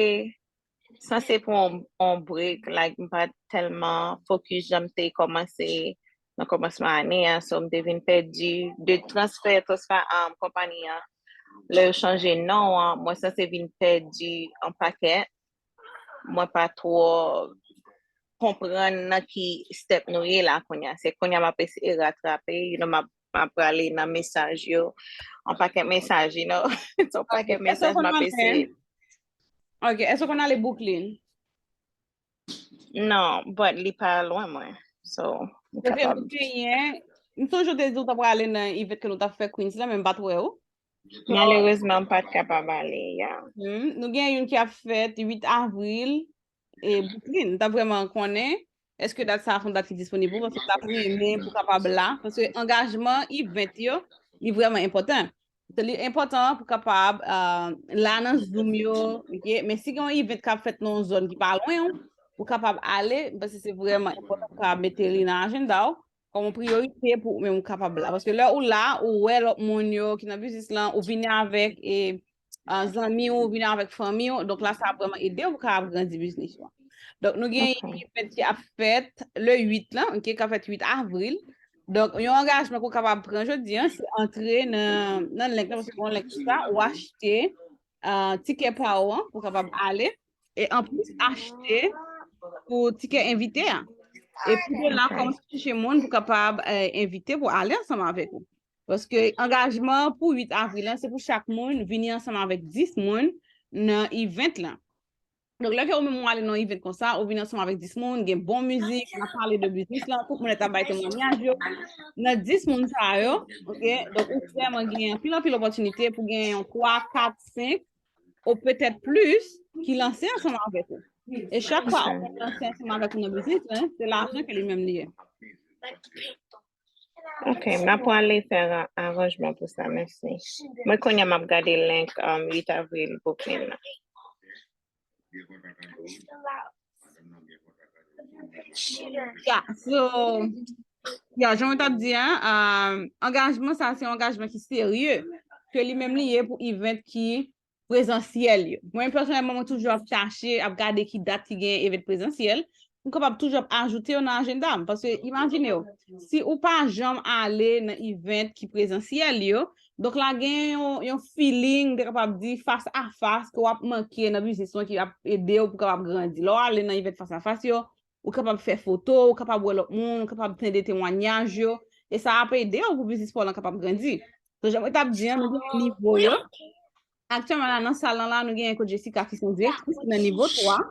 sanse pran yon, yon break, like, m pa t tèlman focus jan m te kòmanse nan kòmansman ane a, so m te vin pèdi de transfè, transfè, um, konpayi an. Lè yo chanje non an, mwen sanse vin pèdi yon pakèt. Mwen pa twò konprann nan ki step nou ye la kounye a. Se kounye a m ap eseye ratrape, you know, m ap, m ap prale nan mesaj yo. Yon pakèt mesaj, you know. Se yon pakèt mesaj m ap eseye. Ok, èske w konn ale Brooklyn? Non, but li pa lwen mwen. So, m Paske kapab. Nou genyen, m sonje w te di w ta prale nan event ke nou t ap fè Queens la, men m pa t wè w. Malerezman, m pa t kapab ale, yeah. Hmm, nou gen youn ki ap fèt uit avril, e Brooklyn. M ta vrèman konnen, èske dat sa a se yon dat ki disponib pou ou, paske m t ap renmen pou kapab la, paske angajman event yo, li vrèman enpòtan. So, li enpòtan pou kapab, ah, la nan Zoom yo, ok? Men si gen yon event k ap fèt nan yon zòn ki pa lwen w, ou kapab ale, m panse se vrèman enpòtan pou kapab mete li nan ajanda w, kòm yon priyorite pou ou menm ou kapab la. Paske lè ou la, ou wè lòt moun yo ki nan biznis lan, ou vini avèk, e, ah, zanmi w, ou vini avèk fanmi w. Donk la, sa ap vrèman ede w pou kapab grandi biznis ou an. Donk nou gen Ok. event ki ap fèt le uit lan, ok, k ap fèt uit avril. Donk yon angajman ke w kapab pran jodi an, se antre nan, nan link lan, paske gen yon link konsa, ou achte, ah, tikè pa ou an pou kapab ale. E anplis, achte pou tikè envite a. E pou de la, kòmanse chèche moun pou kapab, eh, envite pou ale ansanm avèk ou. Paske angajman pou uit avril lan, se pou chak moun vini ansanm avèk dis moun nan event lan. Donk, lè ke ou menm ou ale nan yon event konsa, ou vin ansanm avèk dis moun, gen bon mizik, n ap pale de biznis lan, tout moun ap bay temwanyaj yo. Nan dis moun sa yo, ok, donk ou vrèman gen anpil, anpil opòtinite pou gen yon twa, kat, senk, ou petèt plis, ki lanse ansanm avèk ou. E chak fwa ou lanse ansanm avèk ou nan biznis lan, se lajan ke li menm li ye. Ok, m ap prale fè ra- aranjman pou sa, mèsi. Mwen kounye a m ap gade link, um, uit avril Brooklyn nan. Ya, so, ya, jan mwen t ap di a, um, angajman sa se yon angajman ki serye, ke li menm li ye pou event ki prezansyèl yo. Mwen pèsonèlman, mwen toujou ap chache, ap gade ki dat ki gen event prezansyèl, m kapab toujou ap ajoute yo nan ajanda m. Paske imajine w, si ou pa janm ale nan event ki prezansyèl yo, donk la gen yon, yon feeling, m te kapab di, fas a fas ke w ap manke nan biznis lan ki ap ede w pou kapab grandi. Lè w ale nan event fas a fas yo, ou kapab fè foto, ou kapab wè lòt moun, ou kapab tande temwanyaj yo, e sa ap ede w pou biznis pa w lan kapab grandi. So, jan mwen t ap di an, nou gen nivo yo. Aktyèlman la, nan sal lan la, nou gen Coach Jessica ki se yon direktris ki nan nivo twa.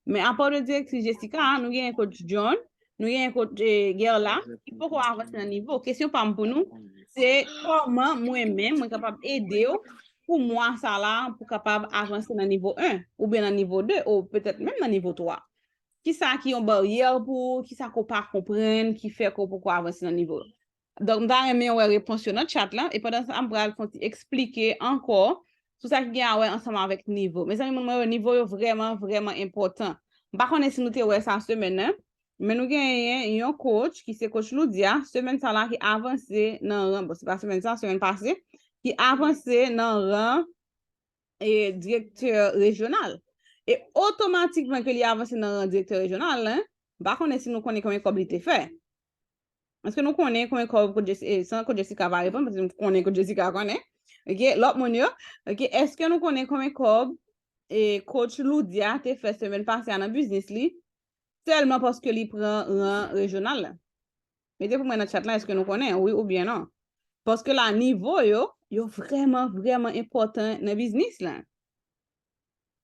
Men apa de direktris Jessica a, nou gen Coach John, nou gen Coach, eh, Gerla, ki poko avanse nan nivo. Kesyon pa m pou nou, se kòman mwen menm, mwen kapab ede w pou mwa sa la, pou kapab avanse nan nivo en, oubyen nan nivo de, ou petèt menm nan nivo twa. Kisa ki yon baryè pou ou, kisa ke w pa konprann, ki fè ke w poko avanse nan nivo. Donk, m ta renmen wè repons yo nan chat lan, e pandan sa, m pral fè yon ti eksplike ankò sou sa ki gen a wè ansanm avèk nivo. Mezanmi, moun mwen yo, nivo yo vrèman, vrèman enpòtan. M pa konnen si nou te wè sa semèn nan, men nou genyen yon coach ki se coach Loudia, semèn sa la ki avanse nan ran, bon, se pa semèn sa, semèn pase, Li avanse nan ran e direktè rejyonal. E otomatikman ke li avanse nan ran direktè rejyonal, m pa konnen si nou konnen konbyen kòb li te fè. Èske nou konnen konbyen kòb kot Jessica, e, san kot Jessica va reponn, paske m konnen kot Jessica konnen. Ok, lòt moun yo. Ok, èske nou konnen konbyen kòb e coach Loudia te fè semèn pase a nan biznis li, sèlman paske li pran ran rejyonal la? Mete pou mwen nan chat la, èske nou konnen, wi oubyen non? Paske la, nivo yo, yo vrèman, vrèman enpòtan nan biznis la.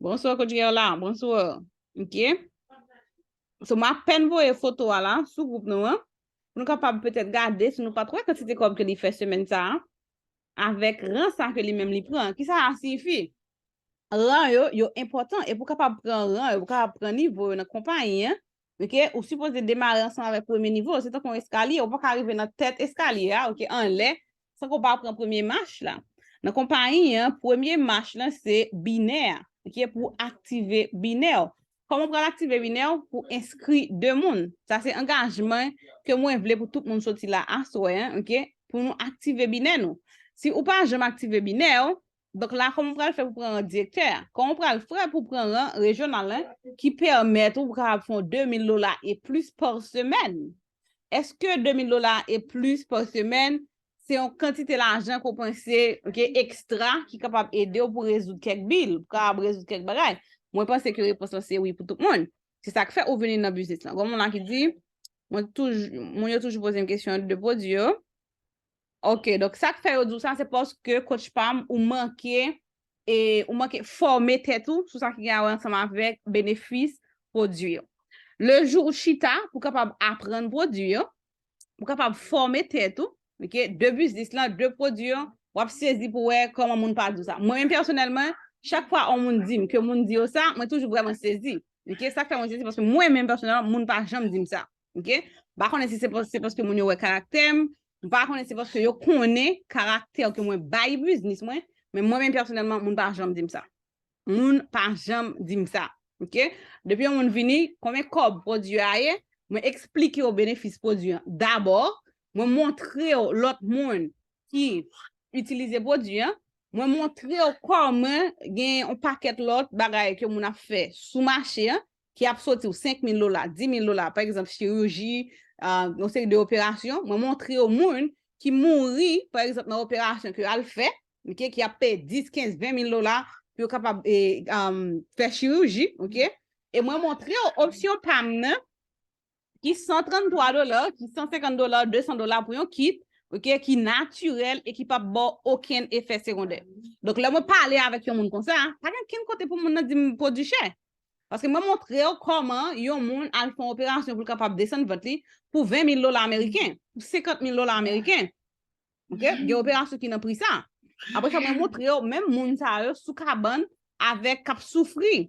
Bonswa, coach Gerla, bonswa. Ok. So, m apèn voye foto a la sou gwoup nou an, pou nou kapab petèt gade si nou pa t wè kantite kòb ke li fè semèn sa a, avèk ran sa ke li menm li pran. Kisa sa siyifi? Ran yo, yo enpòtan. E pou w kapab pran ran yo, pou w kapab pran nivo yo nan konpayi an, ok, ou sipoze demare ansanm avèk premye nivo. Se tankou yon eskalye, ou pa ka rive nan tèt eskalye a, ok, anlè, san ke w pa pran premye mach la. Nan konpayi an, premye mach lan se binè a, ok, pou aktive binè w. Kòman w pral aktive binè w? Pou enskri de moun. Sa se angajman ke mwen vle pou tout moun soti la aswè an, ok, pou nou aktive binè nou. Si ou pa janm aktive binè w, donk la, kòman w pral fè pou pran ran direktè a? Kòman w pral fè pou pran ran rejyonal la ki pèmèt ou kapab fè yon de mil dola e plis pa semèn? Èske de mil dola e plis pa semèn se yon kantite lajan ke w panse, ok, ekstra ki kapab ede w pou rezoud kèk bil, pou kapab rezoud kèk bagay? Mwen panse ke repons lan se wi pou tout moun. Se sa k fè ou vini nan biznis lan. Gon moun la ki di, mwen touj-, moun yo toujou poze m kesyon de pwodui yo. Ok, donk sa k fè yo di w sa, se paske coach pa m, ou manke, e ou manke fòme tèt ou sou sa ki gen a wè ansanm avèk benefis pwodui yo. Le jou ou chita pou kapab aprann pwodui yo, pou kapab fòme tèt ou, ok, de biznis lan, de pwodui yo, w ap sezi pou wè kòman moun pa di w sa. Mwen menm pèsonèlman, chak fwa yon moun di m ke moun di yo sa, mwen toujou vrèman sezi. Ok, sa k fè mwen sezi, paske mwen menm pèsonèlman, moun pa janm di m sa. Ok? M pa konnen si se pas-, se paske moun yo wè karaktè m, m pa konnen si se paske yo konnen karaktè ke mwen bay biznis mwen, men mwen menm pèsonèlman, moun pa janm di m sa. Moun pa janm di m sa. Ok? Depi yon moun vini, konbyen kòb pwodui a ye, mwen eksplike yo benefis pwodui an. Dabò, mwen montre yo lòt moun ki itilize pwodui an, mwen montre yo kòman gen yon pakèt lòt bagay ke moun ap fè sou mache an, ki ap soti w senk mil dola, di mil dola, pa egzanp, chiriji, ah, yon seri de operasyon. Mwen montre yo moun ki mouri, pa egzanp, nan operasyon ke al fè, ok, ki ap peye dis, kenz, ven mil dola pou yo kapab, e, um, fè chiriji, ok? E mwen montre yo opsyon pa m nan, ki san tranntwa dola, ki san senkant dola, de san dola pou yon kit, ok, ki natirèl e ki p ap ba w okenn efè segondè. Donk, lè mwen pale avèk yon moun konsa, pa gen okenn kote pou moun nan di m pwodui chè. Paske mwen montre w kòman yon moun al fè yon operasyon pou l kapab desann vant li pou ven mil dola ameriken, pou senkant mil dola ameriken. Ok? Gen operasyon ki nan pri sa. Apre sa, mwen montre yo, menm moun sa yo sou kabann avèk k ap soufri.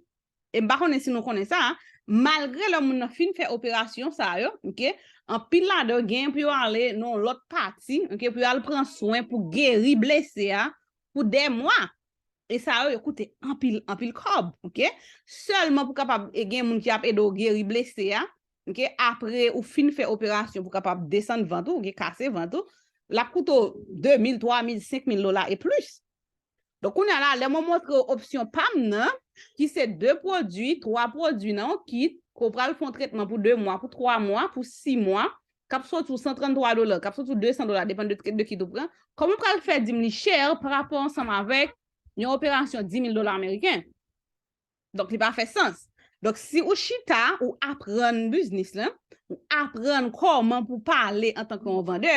E m pa konnen si nou konnen sa, malgre lè moun nan fin fè operasyon sa yo, ok, anpil ladan yo genyen pou yo ale nan yon lòt pati, ok, pou yo al pran swen, pou geri blese a pou dè mwa. E sa yo, yo koute anpil, anpil kòb, ok? Sèlman pou kapab, e gen moun ki ap ede w geri blese a, ok? Apre ou fin fè operasyon pou kapab desann vant ou, ok, kase vant ou, l ap koute w de mil, twa mil, senk mil dola e plis. Donk, kounye a la, lè mwen montre w opsyon pa m nan, ki se de pwodui, twa pwodui nan yon kit, ke w pral fè yon tretman pou de mwa, pou twa mwa, pou sis mwa, k ap soti w san tranntwa dola, k ap soti w de san dola, depann de, de kit ou pran, kòman w pral fè di m li chè pa rapò ansanm avèk yon operasyon di mil dola ameriken? Donk, li pa fè sans. Donk, si ou chita, ou aprann biznis lan, ou aprann kòman pou pale antanke yon vandè,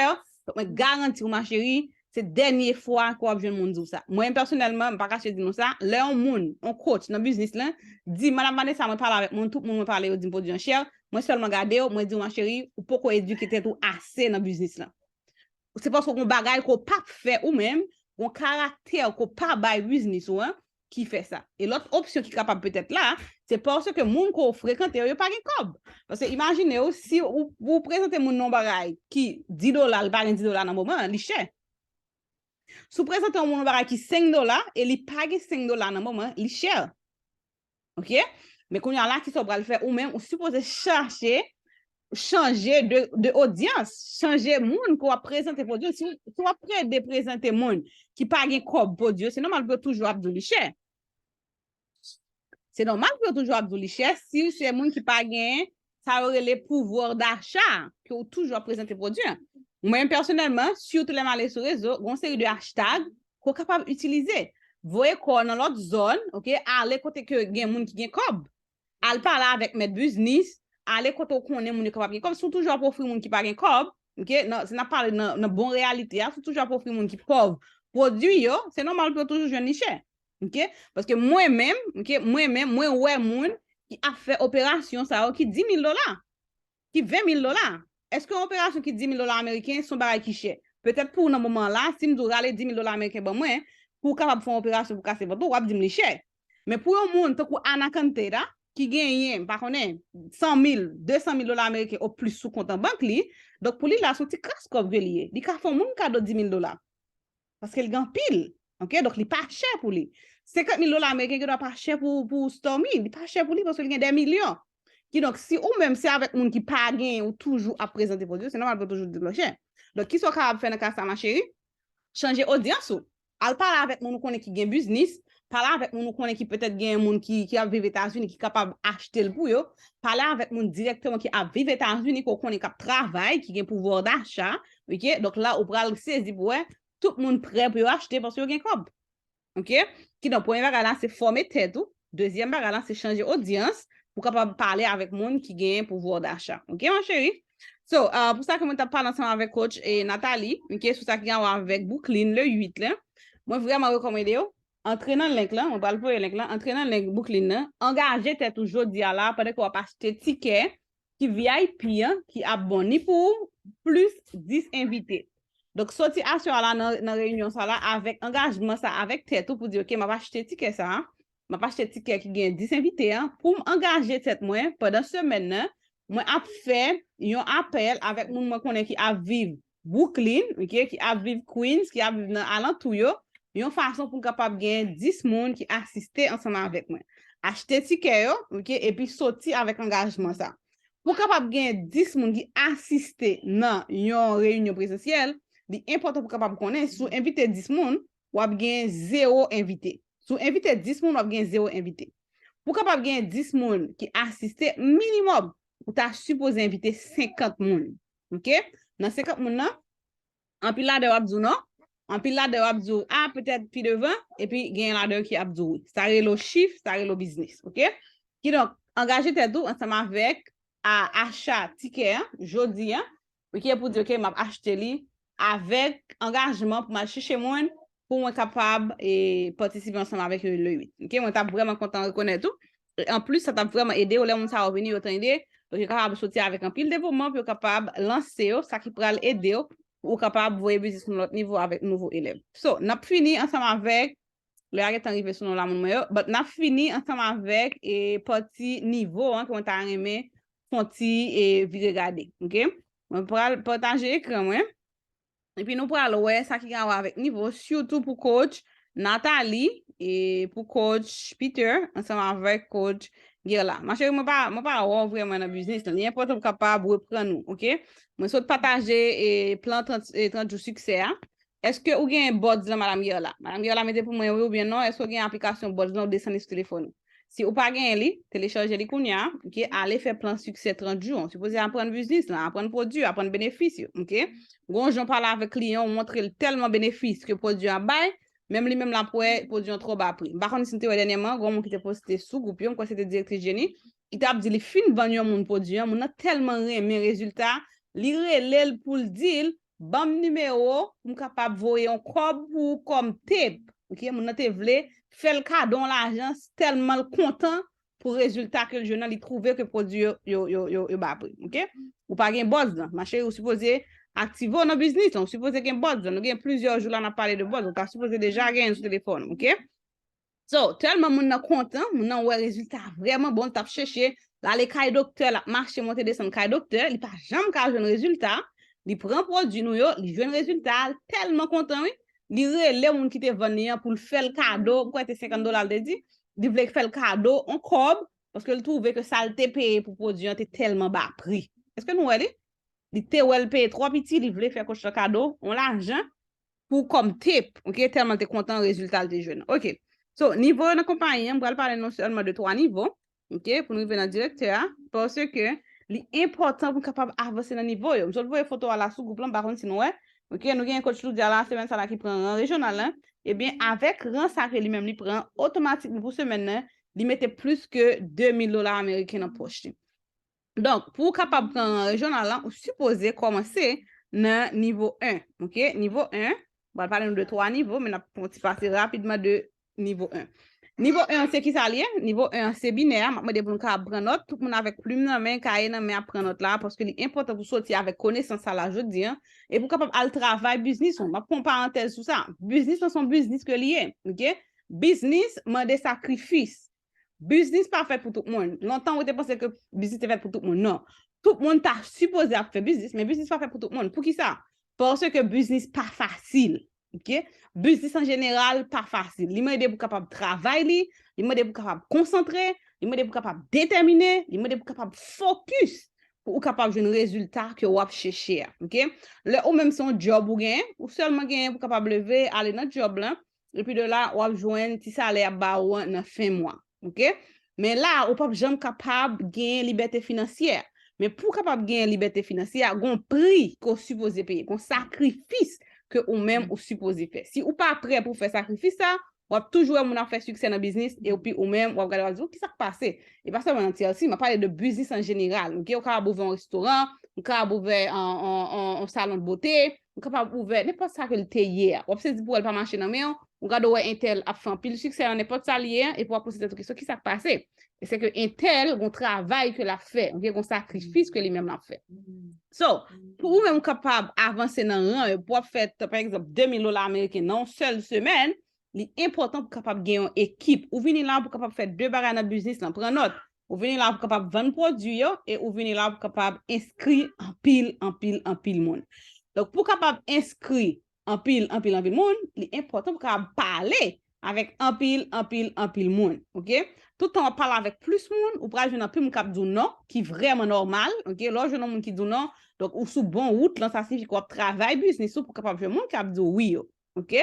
donk, mwen garanti w, ma chérie, se dènye fwa ke w ap jwenn moun di w sa. Mwen menm, pèsonèlman, m pa kache di nou sa, lè yon moun, yon coach nan biznis lan, di, "Madam Vanessa, mwen pale avèk moun, tout moun mwen pale yo di m pwodui an chè," mwen sèlman gade w, mwen di w, "Ma chérie, ou poko edike tèt ou ase nan biznis lan." Se paske gon bagay ke w p ap fè ou menm, gon karaktè ke w pa bay biznis ou an, ki fè sa. E lòt opsyon ki kapab petèt la, se paske moun ke w frekante yo, yo pa gen kòb. Paske imajine w, si ou, ou prezante moun nan yon bagay ki di dola, li pa gen di dola nan moman an, li chè. Si w prezante yon moun yon bagay ki senk dola, e li pa gen senk dola nan moman an, li chè. Ok? Men kounye a la, kisa w pral fè? Ou menm, ou sipoze chache chanje de, de odyans, chanje moun ke w ap prezante pwodui yo. Si, w- si w ap plede prezante moun ki pa gen kòb pwodui yo, se nòmal pou yo toujou ap di w li chè. Se nòmal pou yo toujou ap di w li chè si se moun ki pa gen sa yo rele pouvwa dacha ke w toujou ap prezante pwodui an. Mwen pèsonèlman, sitou lè m ale sou rezo, gen yon seri de hashtag ke w kapab itilize. Voye kò w nan lòt zòn, oke, ale kote ke gen moun ki gen kòb. Al pale avèk mèt biznis, ale kote w konnen moun yo kapab gen kòb. Si w toujou ap ofri moun ki pa gen kòb, oke, nan, si n ap pale nan, nan bon reyalite a, si w toujou ap ofri moun ki pòv pwodui yo, se nòmal pou yo toujou jwenn li chè. Oke? Paske mwen menm, oke, mwen menm, mwen wè moun ki ap fè operasyon sa yo ki dis mil dola, ki ven mil dola. Èske yon operasyon ki dis mil dola ameriken se yon bagay ki chè? Petèt pou w nan moman la, si m di w rale dis mil dola ameriken ban mwen, pou w kapab fè yon operasyon pou kase vant ou, w ap di m li chè. Men pou yon moun tankou Anacanteta, ki genyen, m pa konnen, san mil, de san mil dola ameriken o plis sou kont an bank li, donk pou li la, se yon ti kras kòb ke li ye. Li ka fè yon moun kado dis mil dola. Paske li gen anpil. Oke? Donk, li pa chè pou li. Senkant mil dola ameriken gen dwa pa chè pou, pou Stormy. Li pa chè pou li paske li gen dè milyon. Kidonk, si ou menm se avèk moun ki pa genyen ou toujou ap prezante pwodui yo, se nòmal pou yo toujou di w chè. Donk, kisa w kapab fè nan ka sa, ma chérie? Chanje odyans ou. Al pale avèk moun ou konnen ki gen biznis, pale avèk moun ou konnen ki petèt gen moun ki, ki ap viv Etazini, ki kapab achte l pou yo, pale avèk moun dirèkteman ki ap viv Etazini, ke w konnen k ap travay, ki gen pouvwa dacha, oke? Donk la, ou pral sezi pou wè, tout moun prè pou yo achte paske yo gen kòb. Oke? Kidonk, premye bagay la, se fòme tèt ou. Dezyèm bagay la, se chanje odyans pou w kapab pale avèk moun ki gen pouvwa dacha. Oke, ma chérie? So, uh, pou sa ke mwen t ap pale ansanm avèk coach e Nathalie, oke, sou sa ki gen a wè avèk Brooklyn le uit la, mwen vrèman rekòmande w antre nan link la, mwen pral voye link la, antre nan link Brooklyn nan, angaje tèt ou jodi a la, pandan ke w ap achte tikè ki V I P an, ki ap bon ni pou ou, plis dis envite. Donk, soti aswè a la nan, nan reyinyon sa la, avèk angajman sa, avèk tèt ou pou di, oke, m ap achte tikè sa, m ap achte tikè ki gen dis envite an, pou m angaje tèt mwen pandan semèn nan, mwen ap fè yon apèl avèk moun mwen konnen ki ap viv Brooklyn, oke, ki ap viv Queens, ki ap viv nan alantou yo, yon fason pou m kapab gen dis moun ki asiste ansanm avèk mwen. Achte tikè yo, oke, epi soti avèk angajman sa. Pou w kapab gen dis moun ki asiste nan yon reyinyon prezansyèl, li enpòtan pou w kapab konnen, si w envite dis moun, w ap gen zewo envite. Si w envite dis moun, w ap gen zewo envite. Pou w kapab gen dis moun ki asiste, minimòm, ou ta sipoze envite senkant moun. Oke? Nan senkant moun nan, anpil ladan yo ap di w non, anpil ladan yo ap di w, a, petèt pi devan, epi gen ladan yo ki ap di w wi. Sa rele w chif, sa rele w biznis, oke? Kidonk, angaje tèt ou ansanm avèk a, acha tikè an, jodi an, oke, pou di, oke, m ap achte li avèk angajman pou m al chèche moun, pou mwen kapab e, patisipe ansanm avèk yo le uit. Oke, mwen t ap vrèman kontan rekonèt ou. E anplis, sa t ap vrèman ede yo lè moun sa yo vini, yo tande, donk yo kapab soti avèk anpil devopman pou yo kapab lanse yo, sa ki pral ede yo pou ou kapab voye biznis nan lòt nivo avèk nouvo elèv. So, n ap fini ansanm avèk, lè a gentan rive sou nou la moun mwen yo, but n ap fini ansanm avèk e, pati nivo an ke mwen ta renmen fè yon ti e, vire gade, oke? Mwen pral pataje ekran mwen. Epi nou pral wè sa ki gen a wè avèk nivo, sitou pou coach Nathalie e pou coach Peter, ansanm avèk coach Guerla. Ma chérie, mwen pa, mwen pa wè w vrèman nan biznis lan. Li enpòtan pou w kapab reprann ou, oke? Mwen sot pataje e, plan trant, e, trant jou siksè a. Èske ou gen Boards lan, Madam Guerla? Madam Guerla mete pou mwen wi oubyen non, èske ou gen aplikasyon Boards lan ou desann li sou telefòn ou? Si ou pa genyen li, telechaje li kounye a, oke, ale fè plan siksè trant jou an. Ou sipoze aprann biznis lan, aprann pwodui, aprann benefis yo, oke? Gon jan w pale avèk kliyan, ou montre l tèlman benefis ke pwodui a bay, menm li menm l ap wè pwodui an twò ba pri. M pa konn si n te wè dènyèman, gon moun ki te poste sou gwoup yo, m kwè se te direktris Jenny, li t ap di li fin vann yon moun pwodui an, moun nan tèlman renmen rezilta, li rele l pou l di l, ban m nimewo w pou m kapab voye yon kòb pou ou kòm tip. Oke, moun nan te vle fè l kado yon lajan tèlman l kontan pou rezilta ke l jwenn nan, li twouve ke pwodui yo, yo, yo, yo, yo ba pri. Oke? Ou pa gen Boards lan. Ma chérie, ou sipoze aktive w nan biznis lan. Ou sipoze gen Boards lan. Nou gen plizyè jou la n ap pale de Boards. Ou ta sipoze deja gen l sou telefòn ou, oke? So, tèlman moun nan kontan, moun nan wè rezilta vrèman bon, l t ap chèche, l ale kay doktè, l ap mache monte desann kay doktè, li pa janm ka jwenn rezilta, li pran pwodui nou yo, li jwenn rezilta, l tèlman kontan, wi, li rele moun ki te vann li an pou l fè l kado, m kwè se senkant dola l te di, li vle fè l kado, yon kòb, paske l twouve ke sa l te peye pou pwodui an te tèlman ba pri. Èske nou wè li? Li te wè l peye twò piti, li vle fè coach lan kado yon lajan pou kòm tip, ok, tèlman l te kontan rezilta l te jwenn. Ok. So, nivo yo nan konpayi an, m pral pale nou sèlman de twa nivo, ok, pou nou rive nan direktè a, paske li enpòtan pou n kapab avanse nan nivo yo. M sot voye foto a la sou gwoup lan, m pa konn si nou wè. Ok, nou gen coach Loudy a la, semèn sa la ki pran ran rejyonal lan. Ebyen, avèk ran sa ke li menm li pran, otomatikman pou semèn nan, li mete plis ke de mil dola ameriken nan pòch li. Donk, pou w kapab pran ran rejyonal lan, ou sipoze kòmanse nan nivo en, ok? Nivo en, m pral pale nou de twa nivo, men n ap fè yon ti pase rapidman de nivo en. Nivo en an se kisa li ye? Nivo en an se binè a, m ap mande pou nou kapab pran nòt, tout moun avèk plim nan men, kaye nan men ap pran nòt la, paske li enpòtan pou soti avèk konesans sa la jodi an, e pou kapab al travay biznis ou. M ap fè yon parantèz sou sa. Biznis lan se yon biznis ke li ye, ok? Biznis mande sakrifis. Biznis pa fèt pou tout moun. Lontan, ou te panse ke biznis te fèt pou tout moun. Non. Tout moun ta sipoze ap fè biznis, men biznis pa fèt pou tout moun. Poukisa? Paske biznis pa fasil. Ok? Biznis an jeneral pa fasil. Li mande pou kapab travay li, li mande pou kapab konsantre, li mande pou kapab detèmine, li mande pou kapab fokis pou ou kapab jwenn rezilta ke w ap chèche a. Ok? Lè ou menm se yon djòb ou genyen, ou sèlman genyen pou kapab leve, ale nan djòb lan, epi de la, w ap jwenn ti salè y ap ba ou an nan fen mwa. Ok? Men la, ou p ap janm kapab genyen libète finansyè. Men pou w kapab genyen libète finansyè, gon pri ke w sipoze peye, gon sakrifis ke ou menm ou sipoze fè. Si ou pa prè pou fè sakrifis sa, w ap toujou wè moun ap fè siksè nan biznis, epi ou menm, w ap gade, w ap di, "Oh, ki sa k pase?" E pa sèlman nan T L C, m ap pale de biznis an jeneral. Ok? Ou kapab ouvè yon restoran, ou kapab ouvè yon, yon, yon, yon salon de bote, ou kapab ouvè nenpòt sa ke l te ye a. W ap sezi pou wè l pa mache nan men w, ou gade w wè entèl ap fè anpil siksè nan nenpòt sa l ye a, epi w ap poze tèt ou kesyon, "Ki sa k pase?" E se ke entèl gon travay ke l ap fè, ok, gon sakrifis ke li menm l ap fè. So, pou ou menm kapab avanse nan ran yo, pou w ap fè, pa egzanp, de mil dola ameriken nan yon sèl semèn, li enpòtan pou kapab gen yon ekip. Ou vini la pou kapab fè de bagay nan biznis lan, pran nòt. Ou vini la pou kapab vann pwodui yo, e ou vini la pou kapab enskri anpil, anpil, anpil moun. Donk, pou kapab enskri anpil, anpil, anpil moun, li enpòtan pou kapab pale avèk anpil, anpil, anpil moun, ok? Tout tan w ap pale avèk plis moun, ou pral jwenn anpil moun k ap di w non, ki vrèman nòmal, ok? Lè w jwenn yon moun ki di w non, donk ou sou bon wout lan, sa siyifi ke w ap travay biznis ou pou kapab jwenn moun k ap di w wi yo, ok?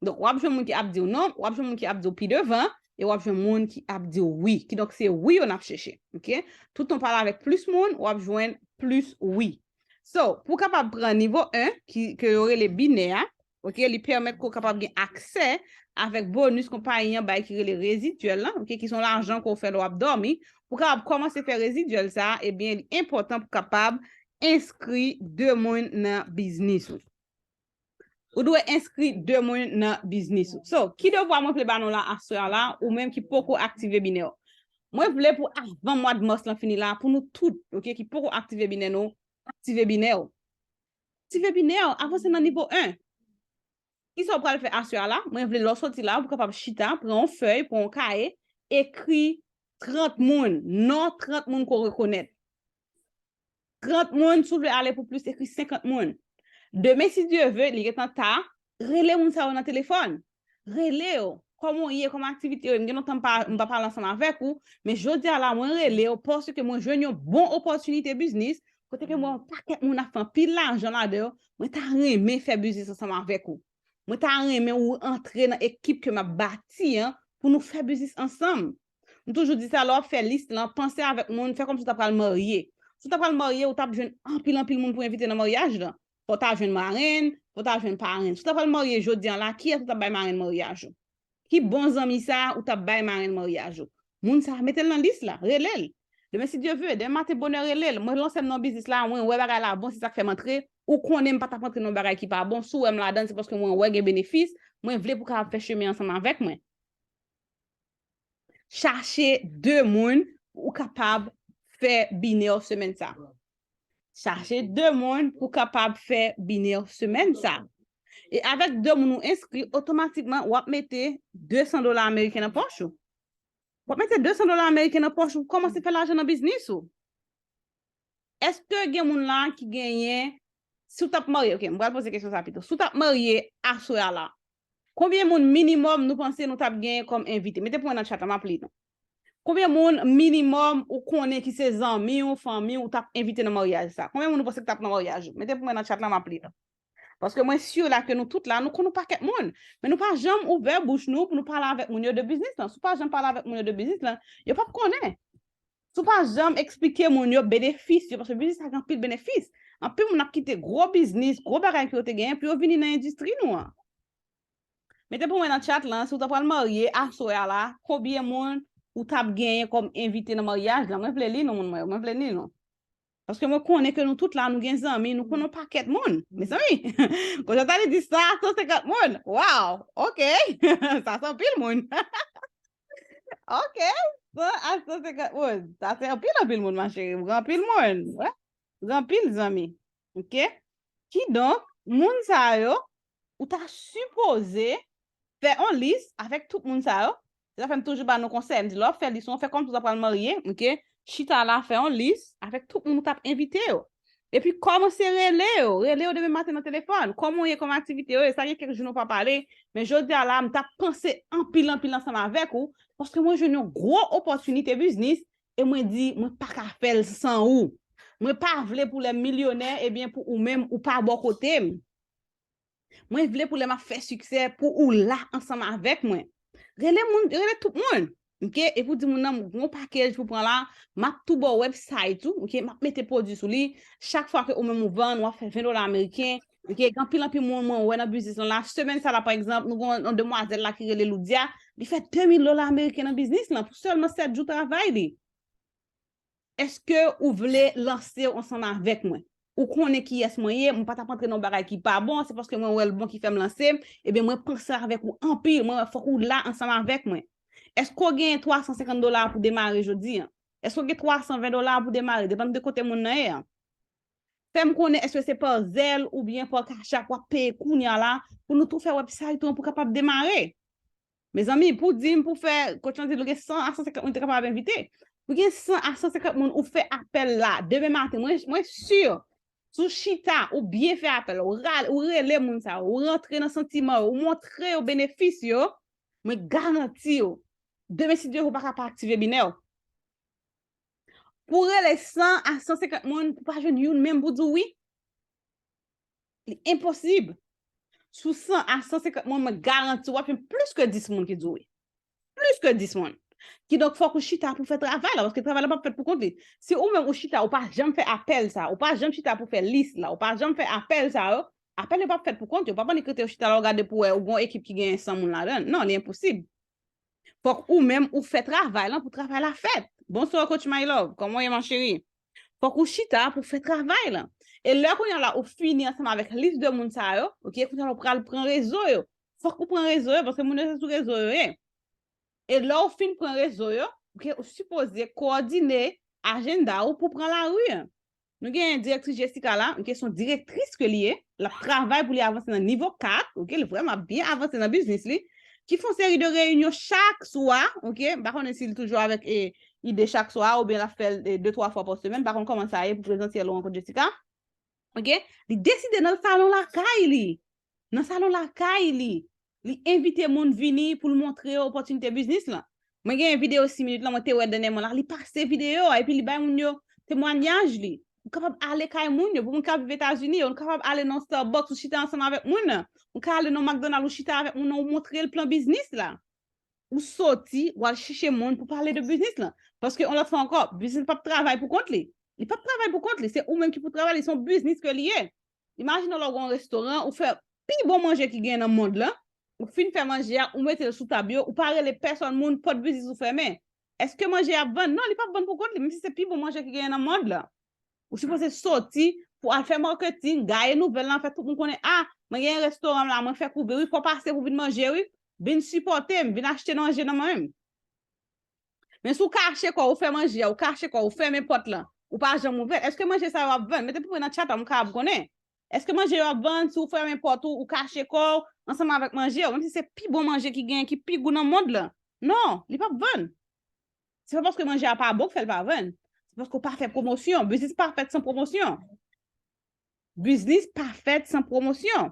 Donk, w ap jwenn moun ki ap di w non, w ap jwenn moun ki ap di w pi devan, e w ap jwenn moun ki ap di w wi. Kidonk, se wi yo n ap chèche, ok? Tout tan w pale avèk plis moun, w ap jwenn plis wi. So, pou w kapab pran nivo en, ki, ke yo rele binè a, ok, li pèmèt ke w kapab gen aksè avèk bonis konpayi an bay ki rele rezidyèl lan, ok, ki se yon lajan ke w fè lè w ap dòmi. Pou w kapab kòmanse fè rezidyèl sa a, ebyen, li enpòtan pou w kapab enskri de moun nan biznis ou. Ou dwe enskri de moun nan biznis ou. So, ki devwa mwen vle ba nou la aswè a la, ou menm ki poko aktive binè w? Mwen vle pou avan mwa de mas lan fini la, pou nou tout, ok, ki poko aktive binè nou, aktive binè w. Aktive binè w, avanse nan nivo en. Kisa w pral fè aswè a la? Mwen vle lè w soti la, pou w kapab chita, pran yon fèy, pran yon kaye, ekri trant moun, non trant moun ke w rekonèt. Trant moun, si w vle ale pou plis, ekri senkant moun. Demen, si Dye ve, li gentan ta, rele moun sa yo nan telefòn. Rele yo. Kòman w ye? Kòman aktivite yo ye? M gen lontan m pa, m pa pale ansanm avèk ou, men jodi a la, mwen rele w paske mwen jwenn yon bon opòtinite biznis, kote ke m wè yon pakèt moun ap fè anpil lajan ladan yo, mwen ta renmen fè biznis ansanm avèk ou. Mwen ta renmen ou antre nan ekip ke m ap bati an pou nou fè biznis ansanm. M toujou di sa, lè w ap fè lis lan, panse avèk moun, fè kòmsi w ta pral marye. Si w ta pral marye, ou t ap jwenn anpil, anpil moun pou envite nan maryaj lan. Fò w ta jwenn marenn, fò w ta jwenn parenn. Si w ta pral marye jodi an la, kiyès ou t ap bay marenn maryaj ou? Ki bon zanmi sa ou t ap bay marenn maryaj ou? Moun sa, mete l nan lis la, rele l. Demen, si Dye ve, demen maten bonè rele l. Mwen lanse m nan biznis la, mwen wè bagay la bon, se sa k fè m antre. Ou konnen m pa t ap antre nan bagay ki pa bon. Si w wè m ladan, se paske mwen wè gen benefis. Mwen vle pou w kapab fè chemen ansanm avèk mwen. Chache de moun pou w kapab fè binè w semèn sa. Chache de moun pou w kapab fè binè w semèn sa. E avèk de moun ou enskri, otomatikman, w ap mete de san dola ameriken nan pòch ou. W ap mete de san dola ameriken nan pòch ou, kòmanse fè lajan nan biznis ou. Èske gen moun la ki genyen, si w t ap marye, ok, m pral poze kesyon sa pito. Si w t ap marye aswè a la, konbyen moun minimòm nou panse nou t ap genyen kòm envite? Mete pou mwen nan chat la, m ap li nou. Konbyen moun minimòm ou konnen ki se zanmi w, fanmi w, ou t ap envite nan maryaj sa? Konbyen moun ou panse ki t ap nan maryaj ou? Mete pou mwen nan chat la, m ap li l. Paske mwen si la ke nou tout la, nou konn yon pakèt moun. Men nou pa janm ouvè bouch nou pou nou pale avèk moun yo de biznis lan. Si w pa janm pale avèk moun yo de biznis lan, yo p ap konnen. Si w pa janm eksplike moun yo benefis yo, paske biznis la gen anpil benefis. Anpil moun ap kite gwo biznis, gwo bagay ke yo te genyen pou yo vini nan endistri nou an. Mete pou mwen nan chat lan, si w ta pral marye aswè a la, konbyen moun ou t ap genyen kòm envite nan maryaj lan? Mwen vle li non, moun mwen yo, mwen vle li non. Paske mwen konnen ke nou tout la, nou gen zanmi, nou konn yon pakèt moun. Mezanmi, kote w ta li di sa, san senkant moun. Wow, ok. Sa se anpil moun. Ok, san a san senkant moun. Sa se anpil, anpil moun, ma chérie. Ou gen anpil moun. Wi. Ou gen anpil zanmi. Ok? Kidonk, moun sa yo, ou ta sipoze fè yon lis avèk tout moun sa yo. Se sa fè m toujou ba nou konsèy. M di, lè w ap fè lis ou, fè kòmsi w ta pral marye, ok? Chita la, fè yon lis avèk tout moun ou t ap envite yo. Epi kòmanse rele yo. Rele yo demen maten nan telefòn. Kòman w ye, kòman aktivite yo ye? Sa gen kèk jou nou pa pale. Men jodi a la, m t ap panse anpil, anpil ansanm avèk ou. Paske mwen jwenn yon gwo opòtinite biznis. E mwen di, mwen pa ka fè l san ou. Mwen pa vle pou lè m milyonè, ebyen pou ou menm, ou pa bò kote m. Mwen vle pou lè m ap fè siksè, pou ou la ansanm avèk mwen. Rele moun, rele tout moun. Ok? E pou di moun nan, m gen yon package pou pran la, m ap tou ba w website ou, ok? M ap mete pwodui sou li. Chak fwa ke ou menm ou vann, w ap fè ven dola ameriken. Ok? Gen anpil, anpil moun mwen wè nan biznis lan la. Semèn sa la, pa egzanp, nou gen yon demwazèl la ki rele Loudia. Li fè de mil dola ameriken nan biznis lan pou sèlman sèt jou travay li. Èske ou vle lanse w ansanm avèk mwen? Ou konnen kiyès mwen ye, mwen pa t ap antre nan yon bagay ki pa bon, se paske mwen wè l bon ki fè m lanse m, ebyen mwen panse avèk ou anpil, mwen wè fòk ou la ansanm avèk mwen. Èske w genyen twa san senkant dola pou demare jodi a? Èske w gen twa san ven dola pou demare, depann de kote moun nan ye a? Fè m konnen èske se pa Zelle oubyen pa Cash App w ap peye kounye a la pou nou tou fè website ou an pou kapab demare. Mezanmi, pou di m pou fè, coach lan di l gen san a san senkant moun te kapab envite. Pou gen san a san senkant moun ou fè apèl la demen maten, mwen, mwen si, si w chita, ou byen fè apèl, ou rale, ou rele moun sa yo, ou rantre nan santiman yo, ou montre yo benefis yo, mwen garanti w, demen si Dye vle ou pa ka pa aktive binè w. Pou rele san a san senkant moun, pou pa jwenn youn menm pou di w wi. Li enposib. Sou san a san senkant moun, mwen garanti w ap jwenn plis ke dis moun ki di w wi. Plis ke dis moun. Kidonk, fòk ou chita pou fè travay la, paske travay la p ap fèt pou kont li. Si ou menm ou chita, ou pa janm fè apèl sa, ou pa janm chita pou fè lis la, ou pa janm fè apèl sa yo, apèl yo p ap fèt pou kont yo. P ap annik rete ou chita la, ou gade pou wè, ou gen yon ekip ki genyen san moun ladan l. Non, li enposib. Fòk ou menm ou fè travay lan pou travay la fèt. Bonswa, coach My Love. Kòman w ye, ma chérie? Fòk ou chita pou fè travay lan. E lè kounye a la, ou fini ansanm avèk lis de moun sa yo, ok, kounye a la, ou pral pran rezo yo. Fòk ou pran rezo yo, paske moun yo se sou rezo yo ye. E lè ou fin pran rezo yo, ok, ou sipoze kowòdine ajanda ou pou pran lari an. Nou gen direktris Jessica la, ok, se yon direktris ke li ye, l ap travay pou li avanse nan nivo kat, ok, li vrèman ap byen avanse nan biznis li, ki fè yon seri de reyinyon chak swa, ok, m pa konnen si li toujou avèk e, ide chak swa, oubyen l ap fè l e, de, twa fwa pa semèn, m pa konn kòman sa ye pou prezansyèl ou ankò Jessica, ok, li deside nan salon lakay li, nan salon lakay li, li envite moun vini pou l montre yo opòtinite biznis lan. Mwen gen videyo sis minit lan, mwen te wè dènyèman la, li pase videyo a, epi li bay moun yo temwanyaj li. Ou kapab ale kay moun yo, pou moun k ap viv Etazini yo, ou kapab ale nan Starbucks, ou chita ansanm avèk moun nan. Ou ka ale nan McDonald's, ou chita avèk moun nan, ou montre l plan biznis la. Ou soti, ou al chèche moun pou pale de biznis lan. Paske, yon lòt fwa ankò, biznis p ap travay pou kont li. Li p ap travay pou kont li, se ou menm ki pou travay li, se yon biznis ke li ye. Imajine w lè w gen yon restoran, ou fè pi bon manje ki genyen nan mond lan, ou fin fè manje a, ou mete l sou tab yo, ou pa rele pèsòn moun, pòt biznis ou fèmen. Èske manje a ap vann? Non, li p ap vann pou kont li, menm si se pi bon manje ki genyen nan mond lan. Ou sipoze soti pou al fè marketing, gaye nouvèl lan, fè tout moun konnen, a, mwen gen restoran m la, mwen fèk ouvri, wi, fò w pase pou vin manje, wi, vin sipòte m, vin achte nan manje nan mwen menm. Men si w kache kò w, ou fè manje a, ou kache kò w, ou fèmen pòt lan, ou pa janm ouvè l, èske manje sa yo ap vann? Mete pou mwen nan chat la, m kapab konnen. Èske manje yo ap vann si w fèmen pòt ou, ou kache kò w ansanm avèk manje a, menm si se pi bon manje ki genyen, ki pi gou nan mond lan? Non, li p ap vann. Se pa paske manje a pa bon k fè l pa vann. Se paske w pa fè pwomosyon. Biznis pa fèt san pwomosyon. Biznis pa fèt san pwomosyon.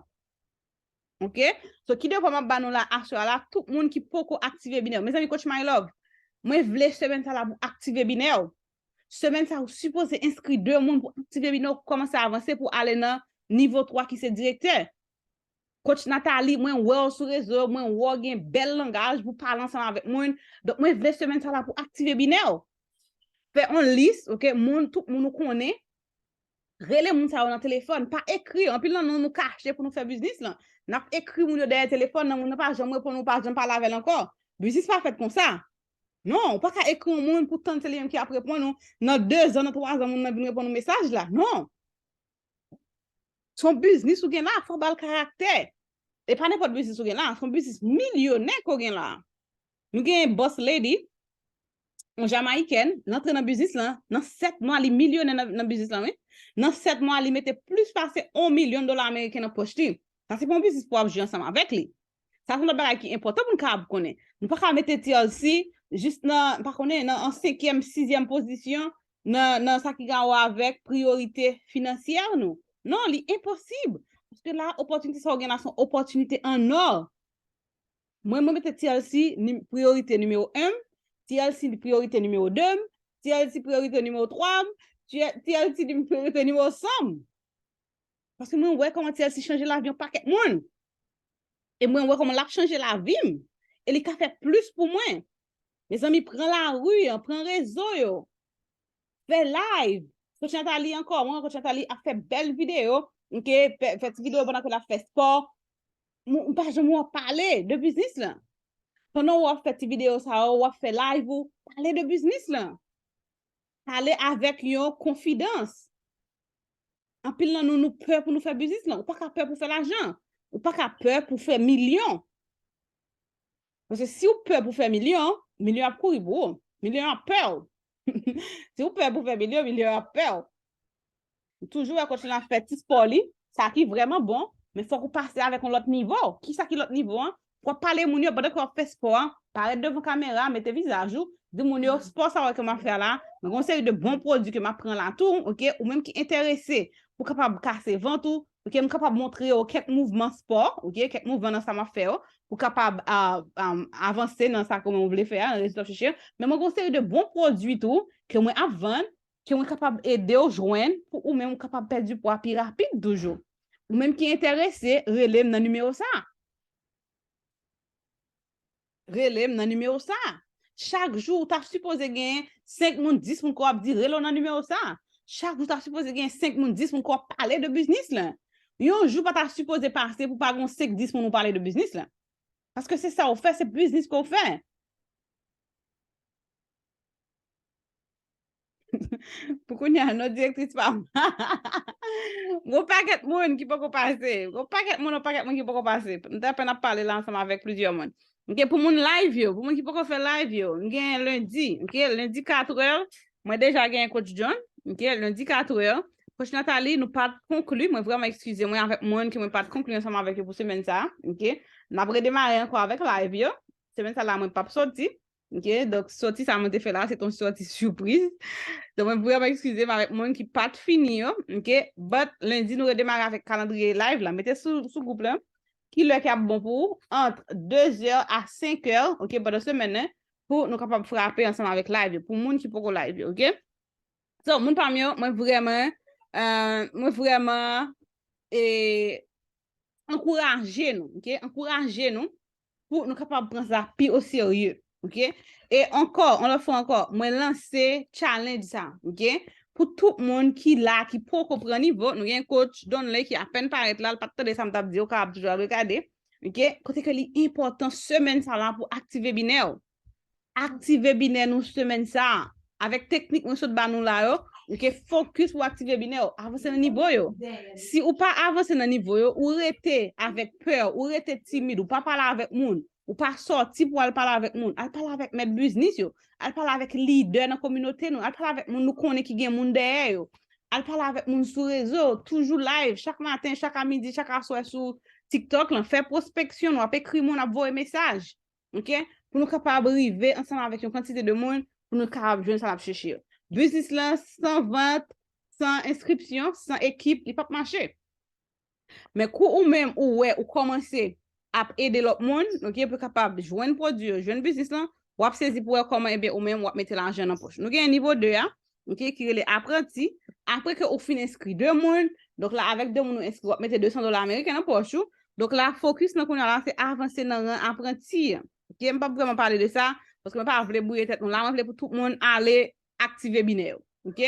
Ok? So, ki devwa m ap ba nou la aswè a la, tout moun ki poko aktive binè yo. Mezanmi, coach My Love, Mwen vle semèn sa la pou aktive binè w. Semèn sa ou sipoze enskri de moun pou aktive binè w, kòmanse avanse pou ale nan nivo twa ki se direktè. Coach Nathalie, mwen wè w sou rezo, mwen wè w gen bèl langaj pou pale ansanm avèk moun. Donk, mwen vle semèn sa la pou aktive binè w. Fè yon lis, ok, moun, tout moun ou konnen, rele moun sa yo nan telefòn, pa ekri. Anpil nan nou, nou kache pou nou fè biznis lan. N ap ekri moun yo dèyè telefòn nan, moun nan pa janm reponn ou, pa janm pale avè l ankò. Biznis pa fèt konsa. Non, ou pa ka ekri yon moun pou tann se li menm ki ap reponn ou. Nan de zan, nan twa zan, moun nan vin reponn ou mesaj la. Non. Se yon biznis ou gen la, fò ba l karaktè. E pa nenpòt biznis ou gen la, se yon biznis milyonè ke w gen la. Nou gen boss lady, yon Jamayikèn, l antre nan biznis lan, nan sèt mwa, li milyonè nan, nan biznis lan, wi. Nan sèt mwa, li mete plis pase yon milyon dola ameriken nan pòch li. Sa se pa yon biznis pou w ap jwe ansanm avèk li. Sa se yon lòt bagay ki enpòtan pou n kapab konnen. Nou pa ka mete T L C jis nan, m pa konnen, nan an senkyèm, sizyèm pozisyon, nan, nan sa ki gen a wè avèk priyorite finansyè nou. Non, li enposib. Paske la, opòtinite sa w gen la, se yon opòtinite an nò. Mwen, mwen mete T L C ni-, priyorite nimewo en m, T L C priyorite nimewo de m, T L C priyorite nimewo twa m, T L C priyorite nimewo san m. Paske mwen wè kòman T L C chanje lavi yon pakèt moun. E mwen wè kòman l ap chanje lavi m. E li ka fè plis pou mwen. Mezanmi, pran lari an, pran rezo yo. Fè live. Coach Nathalie ankò, mwen wè Coach Nathalie ap fè bèl videyo. Ok, fè, fè ti videyo pandan ke l ap fè spò. M, m pa janm wè w pale de biznis lan. Pandan w ap fè ti videyo sa yo, w ap fè live ou, pale de biznis lan. Pale avèk yon konfidans. Anpil nan nou, nou pè pou nou fè biznis lan. Ou pa ka pè pou fè lajan. Ou pa ka pè pou fè milyon. Paske si w pè pou fè milyon, milyon ap kouri pou ou. Milyon ap pè w. Si w pè pou fè milyon, milyon ap pè w. Ou toujou wè coach lan ap fè ti spò li, sa ki vrèman bon, men fòk ou pase avèk yon lòt nivo. Kisa ki lòt nivo an? W ap pale moun yo pandan ke w ap fè spò an, parèt devan kamera, mete vizaj ou, di moun yo, spò sa w wè ke m ap fè a la, mwen gen yon seri de bon pwodui ke m ap pran la tou, ok? Ou menm ki enterese pou kapab kase vant ou, ok, m kapab montre yo kèk mouvman spò, ok, kèk mouvman nan sa m ap fè yo, pou kapab, ah, ah, avanse nan sa ke w vle fè a, nan rezilta w ap chèche. Men mwen gen yon seri de bon pwodui tou ke mwen ap vann, ke mwen kapab ede w jwenn pou ou menm ou kapab pèdi pwa pi rapid toujou. Ou menm ki enterese, rele m nan nimewo sa. Rele m nan nimewo sa. Chak jou, ou ta sipoze gen senk moun, dis moun ke w ap di, rele w nan nimewo sa. Chak jou, ou ta sipoze gen senk moun, dis moun ke w ap pale de biznis lan. Yon jou pa ta sipoze pase pou pa gen senk, dis moun ou pale de biznis lan. Paske se sa ou fè, se biznis ke w fè. Pou kounye a, non direktris pa m. Gon pakèt moun ki poko pase. Gon pakèt moun, yon pakèt moun ki poko pase. M t apèn ap pale la ansanm avèk plizyè moun. Ok, pou moun live yo, pou moun ki poko fè live yo, m gen lendi, ok, lendi katrè, mwen deja gen coach John, ok, lendi katrè, coach Nathalie, nou pa t konkli, mwen vrèman eskize mwen avèk moun ke mwen pa t konkli ansanm avèk yo pou semèn sa, ok, n ap redemare ankò avèk live yo, semèn sa la mwen p ap soti, ok, donk soti sa mwen te fè la, se t on soti sipriz, donk mwen vrèman eskize m avèk moun ki pa t fini yo, ok, but lendi nou redemare avèk kalandriye live la, mete sou, sou gwoup la, ki lè ki ap bon pou ou, ant de zè a senk è, ok, pandan semèn nan, pou nou kapab frape ansanm avèk live yo, pou moun ki poko live yo, ok? So, moun pa m yo, mwen vrèman, euh, mwen vrèman, e, ankouraje nou, ok? Ankouraje nou pou nou kapab pran sa pi o serye, ok? E ankò, yon lòt fwa ankò, mwen lanse challenge sa, ok? Pou tout moun ki la, ki poko pran nivo, nou gen coach Donley ki apèn parèt la, l pa t tande sa m t ap di, ou kapab toujou al regade, ok? Kote ke li enpòtan semèn sa la pou aktive binè w. Aktive binè nou semèn sa a. Avèk teknik mwen sot ba nou la yo, ok, fokis pou aktive binè w, avanse nan nivo yo. Si ou pa avanse nan nivo yo, ou rete avèk pè, ou rete timid, ou pa pale avèk moun, ou pa sòti pou al pale avèk moun, al pale avèk mèt biznis yo, al pale avèk lidè nan kominote nou, al pale avèk moun nou konnen ki gen moun dèyè yo, al pale avèk moun sou rezo, toujou live, chak maten, chak amidi, chak aswè sou TikTok lan, fè pwospeksyon, nou ap ekri moun, ap voye mesaj. Ok? Pou nou kapab rive ansanm avèk yon kantite de moun, pou nou kapab jwenn sa n ap chèche yo. Biznis lan, san vant, san enskripsyon, san ekip, li p ap mache. Men kou ou menm ou wè ou kòmanse ap ede lòt moun, ok, pou kapab jwenn pwodui yo, jwenn biznis lan, w ap sezi pou wè kòman, ebyen, ou menm w ap mete lajan nan pòch. Nou gen nivo de a, ok, ki rele apranti. Apre ke ou fin enskri de moun, donk la, avèk de moun ou enskri, w ap mete de san dola ameriken nan pòch ou. Donk la, fokis nan kounye a la, se avanse nan ran apranti an. Ok, m p ap vrèman pale de sa, paske mwen pa vle bwouye tèt nou la, mwen vle pou tout moun ale aktive binè yo. Ok?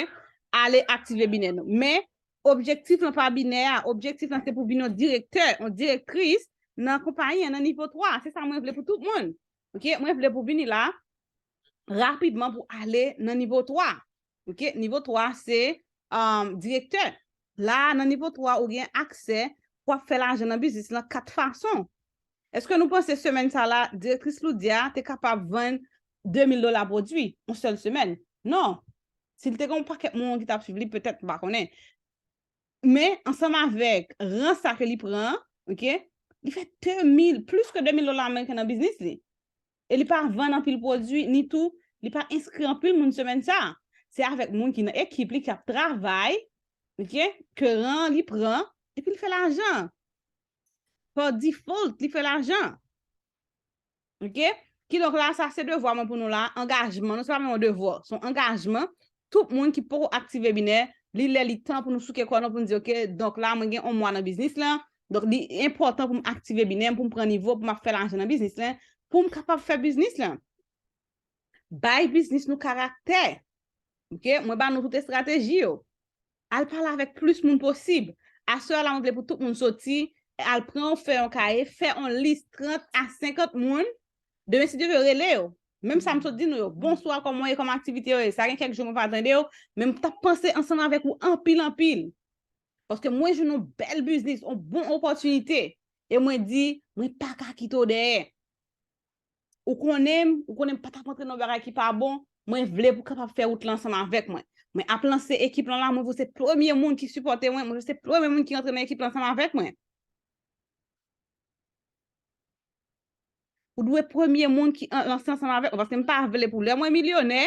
Ale aktive binè nou. Men, objektif lan pa binè a, objektif lan se pou vin yon direktè, yon direktris nan konpayi an, nan nivo twa. Se sa mwen vle pou tout moun. Ok? Mwen vle pou vini la, rapidman pou ale nan nivo twa. Ok? Nivo twa se, um, direktè. La, nan nivo twa, ou gen aksè pou ap fè lajan nan biznis lan kat fason. Èske nou panse semèn sa la, direktris Loudia te kapab vann de mil dola pwodui, yon sèl semèn? Non. Si l te gen yon pakèt moun ki t ap swiv li, petèt, m pa konnen. Men, ansanm avèk ran sa ke li pran, ok, li fè de mil, plis ke de mil dola ameriken nan biznis li. E li pa vann anpil pwodui, ni tou, li pa enskri anpil moun semèn sa. Se avèk moun ki nan ekip li, ki ap travay, ok, ke ran li pran, epi li fè lajan. Pa default, li fè lajan. Ok? Kidonk la, sa se devwa mwen pou nou la, angajman nou, se pa menm yon devwa, se yon angajman. Tout moun ki poko aktive binè, li lè li tan pou nou souke kò nou, pou nou di, ok, donk la, mwen gen yon mwa nan biznis lan, donk li enpòtan pou m aktive binè m, pou m pran nivo, pou m ap fè lajan nan biznis lan, pou m kapab fè biznis lan. Bay biznis nou karaktè. Ok? Mwen ba nou tout estrateji yo. Al pale avèk plis moun posib. Aswè a la, mwen vle pou tout moun soti, al pran yon fèy, yon kaye, fè yon lis trant a senkant moun. Demen, si Dye vle, rele yo. Menm sa m sot di nou yo. Bonswa, kòman w ye, kòman aktivite yo ye? Sa gen kèk jou mwen pa tande yo, men m t ap panse ansanm avèk ou anpil, anpil. Paske mwen jwenn yon bèl biznis, yon bon opòtinite. E mwen di, mwen pa ka kite w dèyè. Ou konnen m, ou konnen m pa t ap antre nan bagay ki pa bon, mwen vle pou w kapab fè wout lan ansanm avèk mwen. Mwen ap lanse ekip lan la, mwen vle w se premye moun ki sipòte mwen, mwen vle w se premye moun ki antre nan ekip lan ansanm avèk mwen. Ou dwe premye moun ki an-, lanse ansanm avèk mwen, paske m pa vle pou lè mwen milyonè,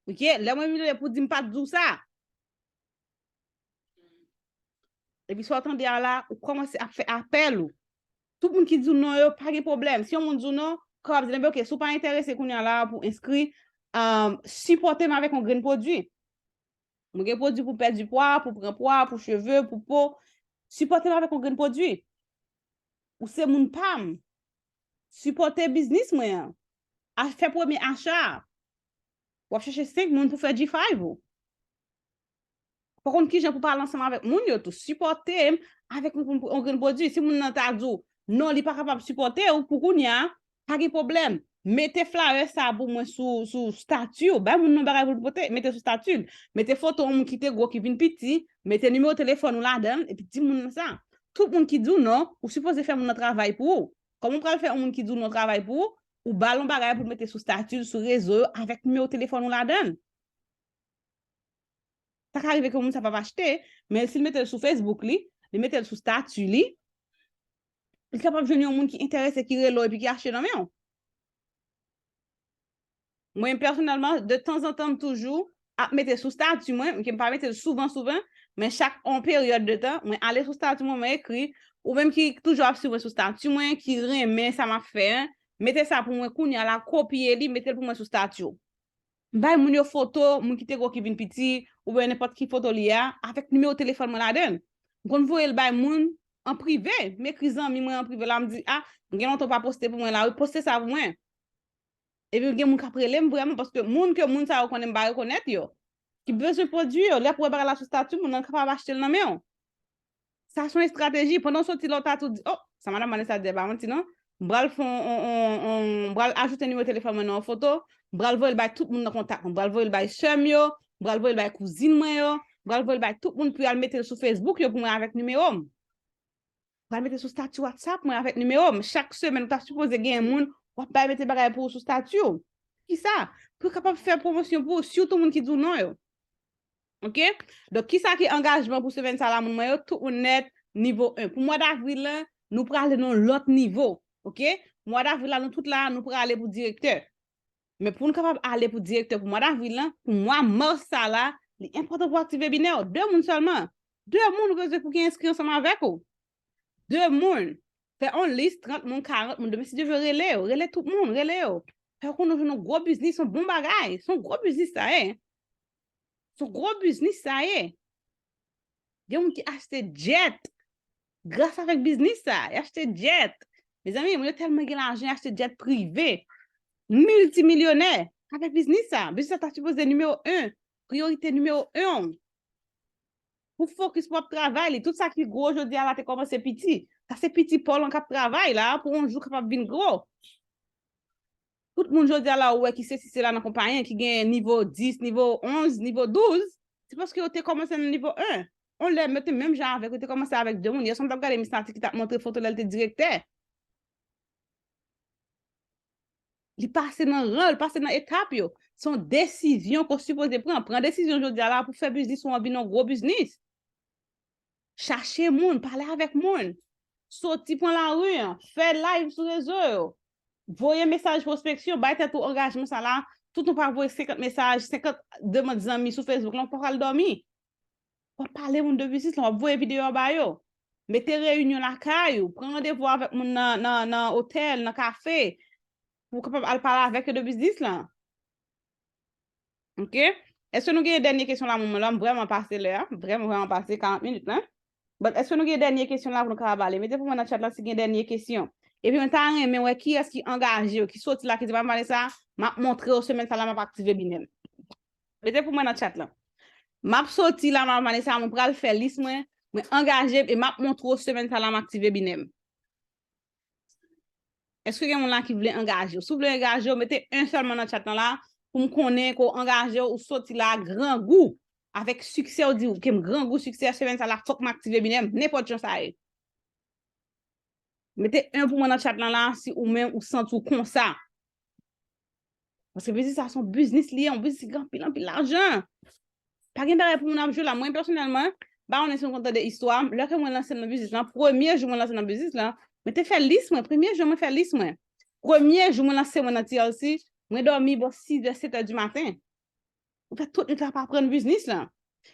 ok, lè mwen milyonè pou di m pa t di w sa. Epi sa w tande a la, ou kòmanse ap fè apèl ou. Tout moun ki di w non yo, pa gen pwoblèm. Si yon moun di w non, kapab di l, enben, ok, si w pa enterese kounye a la pou enskri, um, sipòte m avèk yon grenn pwodui. Mwen gen pwodui pou pèdi pwa, pou pran pwa, pou cheve, pou po. Sipòte m avèk yon grenn pwodui. Ou se moun pa m. Sipòte biznis mwen an. A, fè premye acha a. W ap chèche senk moun pou fè G five ou. Pa konn kijan pou pale ansanm avèk moun yo tou. Sipòte m avèk yon, yon, yon grenn pwodui. Si moun nan ta di w non, li pa kapab sipòte w pou kounye a, pa gen pwoblèm. Mete flyer sa pou mwen sou, sou stati w. Bay moun nan bagay pou l pote, mete sou stati l. Mete foto yon moun ki te gwo, ki vin piti, mete nimewo telefòn ou ladan l, epi di moun nan sa. Tout moun ki di w non, ou sipoze fè moun nan travay pou ou. Kòman w pral fè yon moun ki di w non travay pou ou, ou ba l yon bagay pou l mete sou stati l, sou rezo yo, avèk nimewo telefòn ou ladan l? Sa ka rive ke moun sa p ap achte, men si l mete l sou Facebook li, li mete l sou stati li, li kapab jwenn yon moun ki enterese, ki rele w epi ki achte nan men w. Mwen, pèsonèlman, de tanzantan, m toujou ap mete sou stati mwen, ke m pa mete l souvan, souvan, men chak yon peryòd de tan, mwen ale sou stati mwen, mwen ekri, ou menm ki toujou ap swiv mwen sou stati mwen, ki renmen sa m ap fè an, mete sa pou mwen kounye a la, kopye li, mete l pou mwen sou stati w. M bay moun yo foto, moun ki te gwo ki vin piti, oubyen nenpòt ki foto li a, avèk nimewo telefòn mwen ladan l. M konn voye l bay moun an prive, m ekri zanmi mwen an prive la, m di, a, m gen lontan w pa poste pou mwen la, wi, poste sa pou mwen. Epi gen moun k ap rele m vrèman, paske moun ke moun sa yo konnen m pa rekonèt yo, ki bezwen pwodui yo, lè pou wè bagay la sou stati, moun nan kapab achte l nan men w. Sa se yon estrateji. Pandan w soti la, w ta tou di, o, sa madanm Vanessa di a pa manti non. M pral fè yon, yon, yon, yon, m pral ajoute nimewo telefòn mwen nan yon foto, m pral voye l bay tout moun nan kontak mwen, m pral voye l bay sè m yo, m pral voye l bay kouzin mwen yo, m pral voye l bay tout moun pou y al mete l sou Facebook yo pou mwen avèk nimewo m. Pral mete sou stati WhatsApp mwen avèk nimewo m. Chak semèn, ou ta sipoze gen moun w ap bay mete bagay pou ou sou stati w. Kisa? Pou yo kapab fè pwomosyon pou ou, sitou moun ki di w non yo. Ok? Donk, kisa ki angajman pou semèn sa la, moun mwen yo? Tout moun nèt, nivo en. Pou mwa davril lan, nou prale nan yon lòt nivo. Ok? Mwa davril la, nou tout la, nou prale pou direktè. Men pou nou kapab ale pou direktè pou mwa davril lan, pou mwa mas sa la, li enpòtan pou aktive binè w. De moun sèlman. De moun ou bezwen pou ki enskri ansanm avèk ou. De moun. Fè yon lis, trant moun, karant moun. Demen, si Dye vle, rele yo. Rele tout moun, rele yo. Fè yo konnen w jwenn yon gwo biznis, yon bon bagay. Se yon gwo biznis sa ye. Se yon gwo biznis sa ye. Gen moun ki achte jet gras avèk biznis sa. Y achte jet. Mezanmi, moun yo tèlman gen lajan, y achte jet prive. Miltimilyonè avèk biznis sa. Biznis sa ta sipoze nimewo en. Priyorite nimewo en. Pou fokis pou w ap travay li. Tout sa ki gwo jodi a la te kòmanse piti. Sa se piti pa w lan k ap travay la pou yon jou kapab vin gwo. Tout moun jodi a la ou wè ki sesi sela nan konpayi an, ki gen nivo dis, nivo onz, nivo douz, se paske yo te kòmanse nan nivo en. On lè, mete menm jan avèk, yo te kòmanse avèk de moun. Yè swa m t ap gade Miss Naty ki t ap montre foto lè l te direktè. Li pase nan ran, li pase nan etap yo. Se yon desizyon ke w sipoze pran. Pran desizyon jodi a la pou fè biznis ou an vin yon gwo biznis. Chache moun, pale avèk moun. Soti pran lari an, fè live sou rezo yo. Voye mesaj pwospeksyon, bay tèt ou angajman sa la. Tout ou pa voye senkant mesaj, senkant demann zanmi sou Facebook lan, ou pa pral dòmi. W ap pale moun de biznis lan, w ap voye videyo a ba yo. Mete reyinyon lakay ou, pran randevou avèk moun nan, nan, nan otèl, nan kafe, pou w kapab al pale avèk yo de biznis lan. Ok? Èske nou gen dènye kesyon la, moun mwen la? M vrèman pase lè a. Vrèman, vrèman pase karant minit la. But èske nou gen dènye kesyon la pou nou kapab ale? Mete pou mwen nan chat la si gen dènye kesyon. Epi mwen ta renmen wè kiyès ki angaje yo, ki soti la, ki di, "Mama Vanessa, m ap montre w semèn sa la, m ap aktive binè m." Mete pou mwen nan chat la. M ap soti la, Mama Vanessa, mwen pral fè lis mwen, mwen angaje m e m ap montre w semèn sa la, m aktive binè m. Èske gen moun la ki vle angaje w? Si w vle angaje w, mete en sèlman nan chat lan la pou m konnen ke w angaje w, ou soti la grangou, avèk siksè, w di, "Ke m grangou siksè, semèn sa la, fòk m aktive binè m, nenpòt jan sa ye." Mete en pou mwen nan chat lan la, si ou menm ou santi w konsa. Paske biznis sa se yon biznis li ye, yon biznis ki gen anpil, anpil lajan. Pa gen bagay pou moun ap jwe la. Mwen pèsonèlman, m pa konnen si nou konn tande istwa m, lè ke mwen lanse m nan biznis lan, premye jou mwen lanse nan biznis lan, mwen te fè lis mwen, premye jou mwen fè lis mwen. Premye jou mwen lanse mwen nan T L C, mwen dòmi bò sizè, setè di maten. Mwen fè tout nwit la ap aprann biznis lan.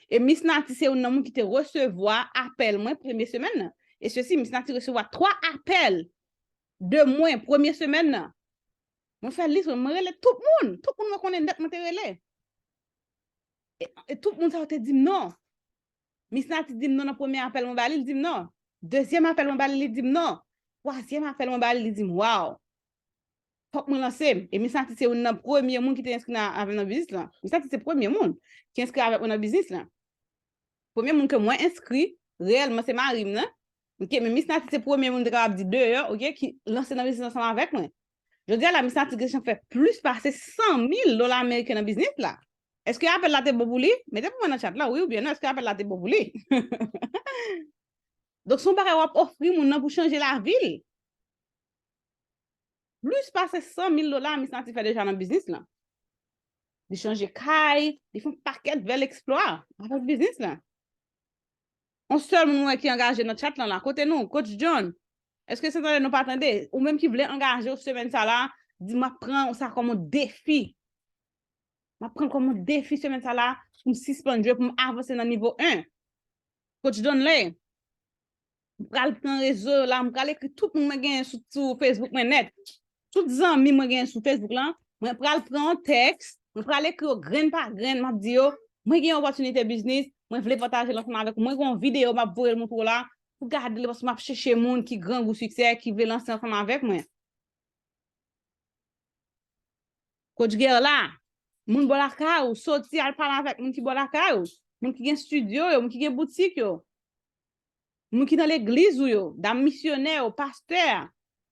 E Miss Naty se youn nan moun ki te resevwa apèl mwen premye semèn nan. E sesi, Miss Naty resevwa twa apèl de mwen premye semèn nan. Mwen fè lis mwen, mwen rele tout moun. Tout moun mwen konnen nèt mwen te rele. E, e tout moun sa yo te di m non. Miss Naty di m non nan premye apèl mwen ba li, li di m non. Dezyèm apèl mwen ba li, li di m non. Twazyèm apèl mwen ba li, li di m, "Waw. Fòk mwen lanse m." E Miss Naty se youn nan premye moun ki te enskri nan, avè m nan biznis lan. Miss Naty se premye moun ki enskri avèk mwen nan biznis lan. Premye moun ke mwen enskri reyèlman se mari m nan. Ok, men Miss Naty se premye moun te kapab di deyò, ok, ki lanse nan biznis ansanm avèk mwen. Jodi a la, Miss Naty gentan fè plis pase san mil dola ameriken nan biznis la. Èske apèl la te bon pou li? Mete pou mwen nan chat la, wi oubyen non, èske apèl la te bon pou li? Donk, se yon bagay w ap ofri moun nan pou chanje lavi l. Plis pase san mil dola Miss Naty fè deja nan biznis lan. Li chanje kay, li fè yon pakèt bèl eksplwa avèk biznis lan. On sèl moun mwen wè ki angaje nan chat lan la. Kote nou? Coach John. Èske se tande nou pa tande? Ou menm ki vle angaje w semèn sa la, di m ap pran sa kòm yon defi. M ap pran l kòm yon defi semèn sa la pou m sispann jwe, pou m avanse nan nivo en. Coach Donley, m pral pran rezo yo la, m pral ekri tout moun mwen genyen sou, sou Facebook mwen nèt. Tout zanmi mwen genyen sou Facebook lan, mwen pral pran yon tèks, mwen pral ekri yo grenn pa grenn, m ap di yo, mwen gen yon opòtinite biznis, mwen vle pataje l ansanm avèk ou, mwen gen yon videyo m ap voye l montre w la, pou gade l, paske m ap chèche moun ki grangou siksè, ki vle lanse ansanm avèk mwen. Coach Guerla, moun bò lakay ou, soti al pale avèk moun ki bò lakay ou, moun ki gen estidyo yo, moun ki gen boutik yo, moun ki nan legliz ou yo, dam misyonè yo, pastè.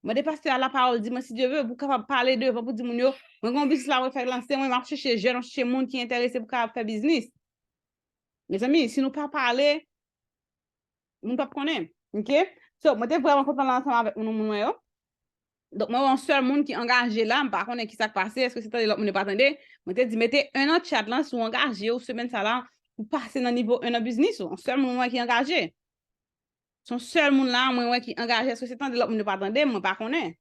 Mande pastè a lapawòl, di mwen si Dye vle, pou kapab pale devan, pou di moun yo, mwen gen yon biznis la mwen fèk lanse, mwen m ap chèche jèn, m ap chèche moun ki enterese pou kapab fè biznis. Mezanmi, si nou pa pale, moun p ap konnen. Ok? So, mwen te vrèman kontan la ansanm avèk moun, moun mwen yo. Donk, mwen wè yon sèl moun ki angaje la, m pa konnen ki sa k pase, èske se tande lòt moun yo pa tande. Mwen te di, mete en nan chat lan si w angaje w semèn sa la, pou pase nan nivo en nan biznis ou. Yon sèl moun mwen wè ki angaje. Se yon sèl moun la, mwen wè ki angaje, èske se tande lòt moun yo pa tande, mwen pa konnen.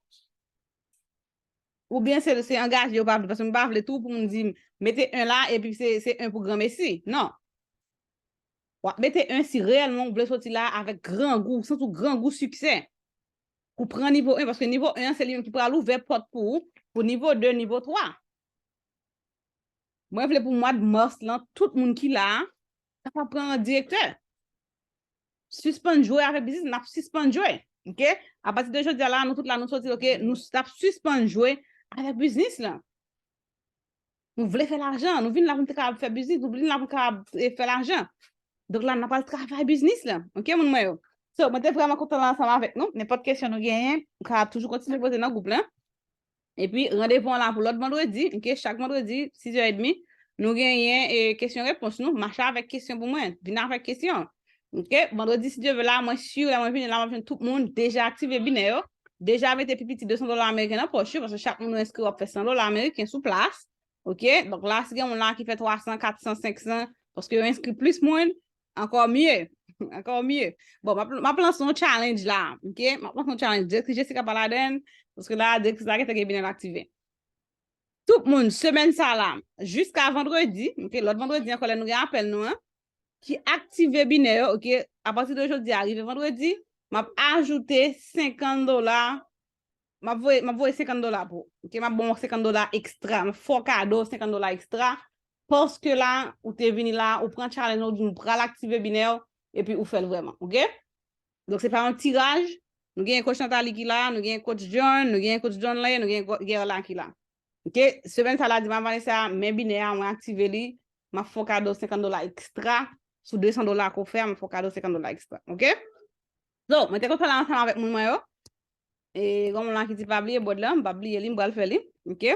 Oubyen se, se angaje yo pa vle, paske m pa vle tou pou moun di, mete en la, epi se, se en pou granmesi. Non. W ap mete en si reyèlman w vle soti la avèk grangou, w santi w grangou siksè. Pou pran nivo en, paske nivo en an, se li menm ki pral ouvè pòt pou ou, Pou nivo de, nivo twa. Mwen vle pou mwa de mas lan, tout moun ki la a kapab pran direktè. Sispann jwe avèk biznis, n ap sispann jwe. Ok? Apati de jodi a la, nou tout la, nou soti, ok? Nou t ap sispann jwe avèk biznis lan. Nou vle fè lajan, nou vin la pou n te kapab fè biznis, nou vin la pou n kapab eh, fè lajan. Donk la, n ap al travay biznis lan. Ok, moun mwen yo? So, mwen te vrèman kontan la ansanm avèk nou. Nenpòt kesyon nou genyen, nou kapab toujou kontinye poze nan gwoup lan. Epi, randevou an la pou lòt vandredi, ok, chak vandredi, sizè edmi, nou genyen eh, kesyon repons nou. Mache avèk kesyon pou mwen. Vin avèk kesyon. Ok, vandredi, si Dye vle la, mwen si lè mwen vini la, m ap jwenn tout moun deja aktive binè yo, deja mete pi piti de san dola ameriken nan pòch yo, paske chak moun ou enskri w ap fè san dola ameriken sou plas. Ok, donk la, si gen moun la ki fè twa san, kat san, senk san, paske yo enskri plis moun, ankò mye. Ankò mye. Bon, m ap, m ap lanse yon challenge la. Ok, m ap lanse yon challenge. Direktris Jessica pa ladann, paske la, direktris la gentan gen binè l aktive. Tout moun, semèn sa la, jiska vandredi, ok, lòt vandredi ankò lè nou gen apèl nou an, ki aktive binè yo, ok, apati de jodi a rive vandredi, m ap ajoute senkant dola, m ap voye, m ap voye senkant dola pou, ok, m ap ba w senkant dola ekstra, m ap fè w kado senkant dola ekstra, paske la, ou te vini la, ou pran challenge, ou di nou pral aktive binè yo, epi ou fè l vrèman, ok? Donk, se pa yon tiraj, nou gen coach Nathalie ki la, nou gen coach John, nou gen coach John Lay, nou gen Gerla ki la. Ok, semèn sa la di m a Vanessa, men binè a, mwen aktive li, m ap fè w kado senkant dola ekstra, sou de san dola ke w fè a, m ap fè w kado senkant dola ekstra, ok? So, mwen te kontan la ansanm avèk moun mwen yo. E gen moun la ki di pa bliye bòd la, m pa bliye li, m pral fè li, ok?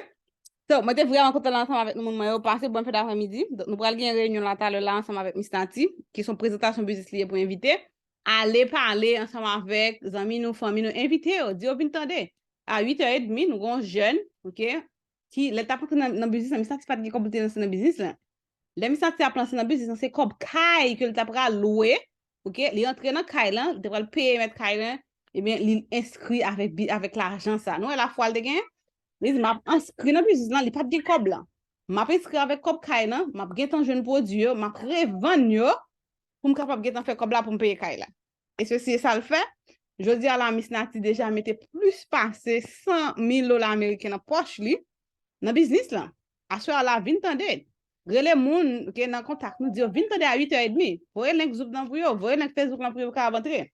So, mwen te vrèman kontan la ansanm avèk nou moun mwen yo, pase bòn fen dapremidi. Donk, nou pral gen reyinyon la talè la ansanm avèk Miss Nati, ki se yon prezantasyon biznis li ye pou envite. Ale pale ansanm avèk zanmi nou, fanmi nou, envite yo, di yo vin tande. A uit è edmi, nou gen yon jèn, ok, ki, lè l t ap antre nan, nan biznis lan, Miss Nati pa t gen kòb pou l te lanse nan biznis lan. Lè Miss Nati ap lanse nan biznis lan, se kòb kay ke l ta pral lwe, ok, li antre nan kay lan, li te pral peye mèt kay lan, ebyen, li enskri avèk, bi- avèk lajan sa. Nou wè lafwa l te gen? Li di, m ap enskri nan biznis lan, li pa t gen kòb lan. M ap enskri avèk kòb kay lan, m ap gentan jwenn pwodui yo, m ap revann yo, pou m kapab gentan fè kòb la pou m peye kay la. E sesi e sa l fè. Jodi a la, Miss Nati deja mete plis pase san mil dola ameriken nan pòch li, nan biznis lan. Aswè a la, vin tande. Rele moun, ok, nan kontak nou, di yo vin tande a uit è edmi. Voye link Zoom nan pou yo, voye link Facebook lan pou yo kapab antre.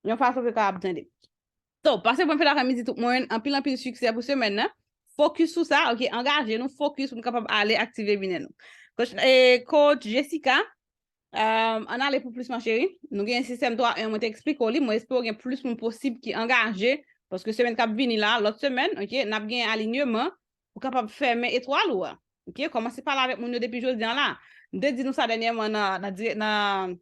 Yon fason pou yo kapab tande. So, pase bòn fen dapremidi tout moun, anpil, anpil siksè pou semèn nan. Fokis sou sa, ok, angaje nou, fokis pou nou kapab ale aktive binè nou. Coach, eh, coach Jessica, um, ann ale pou plis, ma chérie. Nou gen sistèm twa en, mwen te eksplike w li, mwen espere w gen plis moun posib ki angaje, paske semèn k ap vini la, lòt semèn, ok, n ap gen alinyeman pou kapab fèmen etwal ou a. Ok, kòmanse pale avèk moun yo depi jodi a la. M te di nou sa dènyèman nan, nan, dire- nan,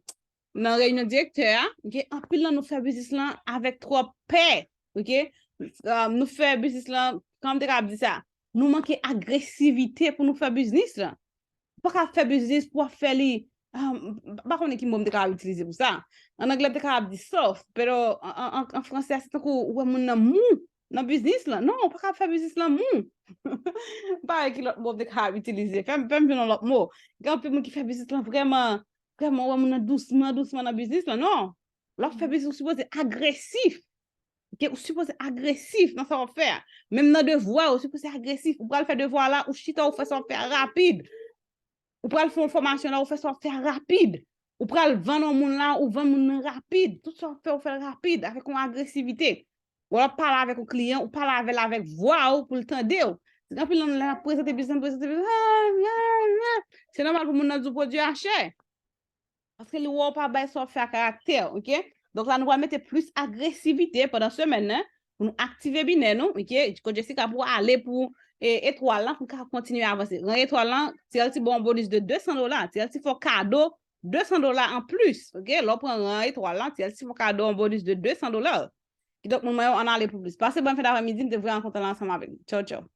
nan reyinyon direktè a, ok, anpil nan nou fè biznis lan avèk twòp pè, ok? Um, nou fè biznis lan, kòman m te kapab di sa? Nou manke agresivite pou nou fè biznis lan. Ou pa ka fè biznis pou w ap fè li, um, m pa konnen ki mo m te kapab itilize pou sa. An anglè, m te kapab di soft, pero an, an, an, an franse, se tankou ou wè moun nan mou nan biznis lan. Non, ou pa ka fè biznis lan mou. M pa wè ki lòt mo m te kapab itilize. Fè m, fè m jwenn yon lòt mo. Gen anpil moun ki fè biznis lan vrèman, vrèman, ou wè moun nan dousman, dousman nan biznis lan. Non. Lè w ap fè biznis, ou sipoze agresif. Ok, ou sipoze agresif nan sa w ap fè a. Menm nan devwa, ou sipoze agresif. Ou pral fè devwa la, ou chita, ou fè sa w ap fè a rapid. Ou pral fè yon fòmasyon la, ou fè sa w ap fè a rapid. Ou pral vann yon moun la, ou vann moun nan rapid. Tout sa w ap fè, ou fè l rapid, avèk yon agresivite. Ou ap pale avèk yon kliyan, ou pale avè l avèk vwa ou pou l tande w. Gen anpil nan nou lè n ap prezante biznis, prezante biznis, ah, ah, ah. Se nòmal pou moun nan di w pwodui a chè. Paske li wè w pa bay sa w ap fè a karaktè, ok? Donk la, nou pral mete plis agresivite pandan semèn nan pou nou aktive binè nou, ok? Kot Jessica pou ale pou e, etwal lan, pou n ka kontinye avanse. Ran etwal lan, T L T ba w yon bonis de de san dola. T L T fè w kado de san dola anplis, ok? Lè w pran ran etwal lan, T L T fè w kado yon bonis de de san dola. Kidonk, moun mwen yo, ann ale pou plis. Pase bòn fen dapremidi, m te vrèman kontan la ansanm avèk nou. Tchaw, tchaw.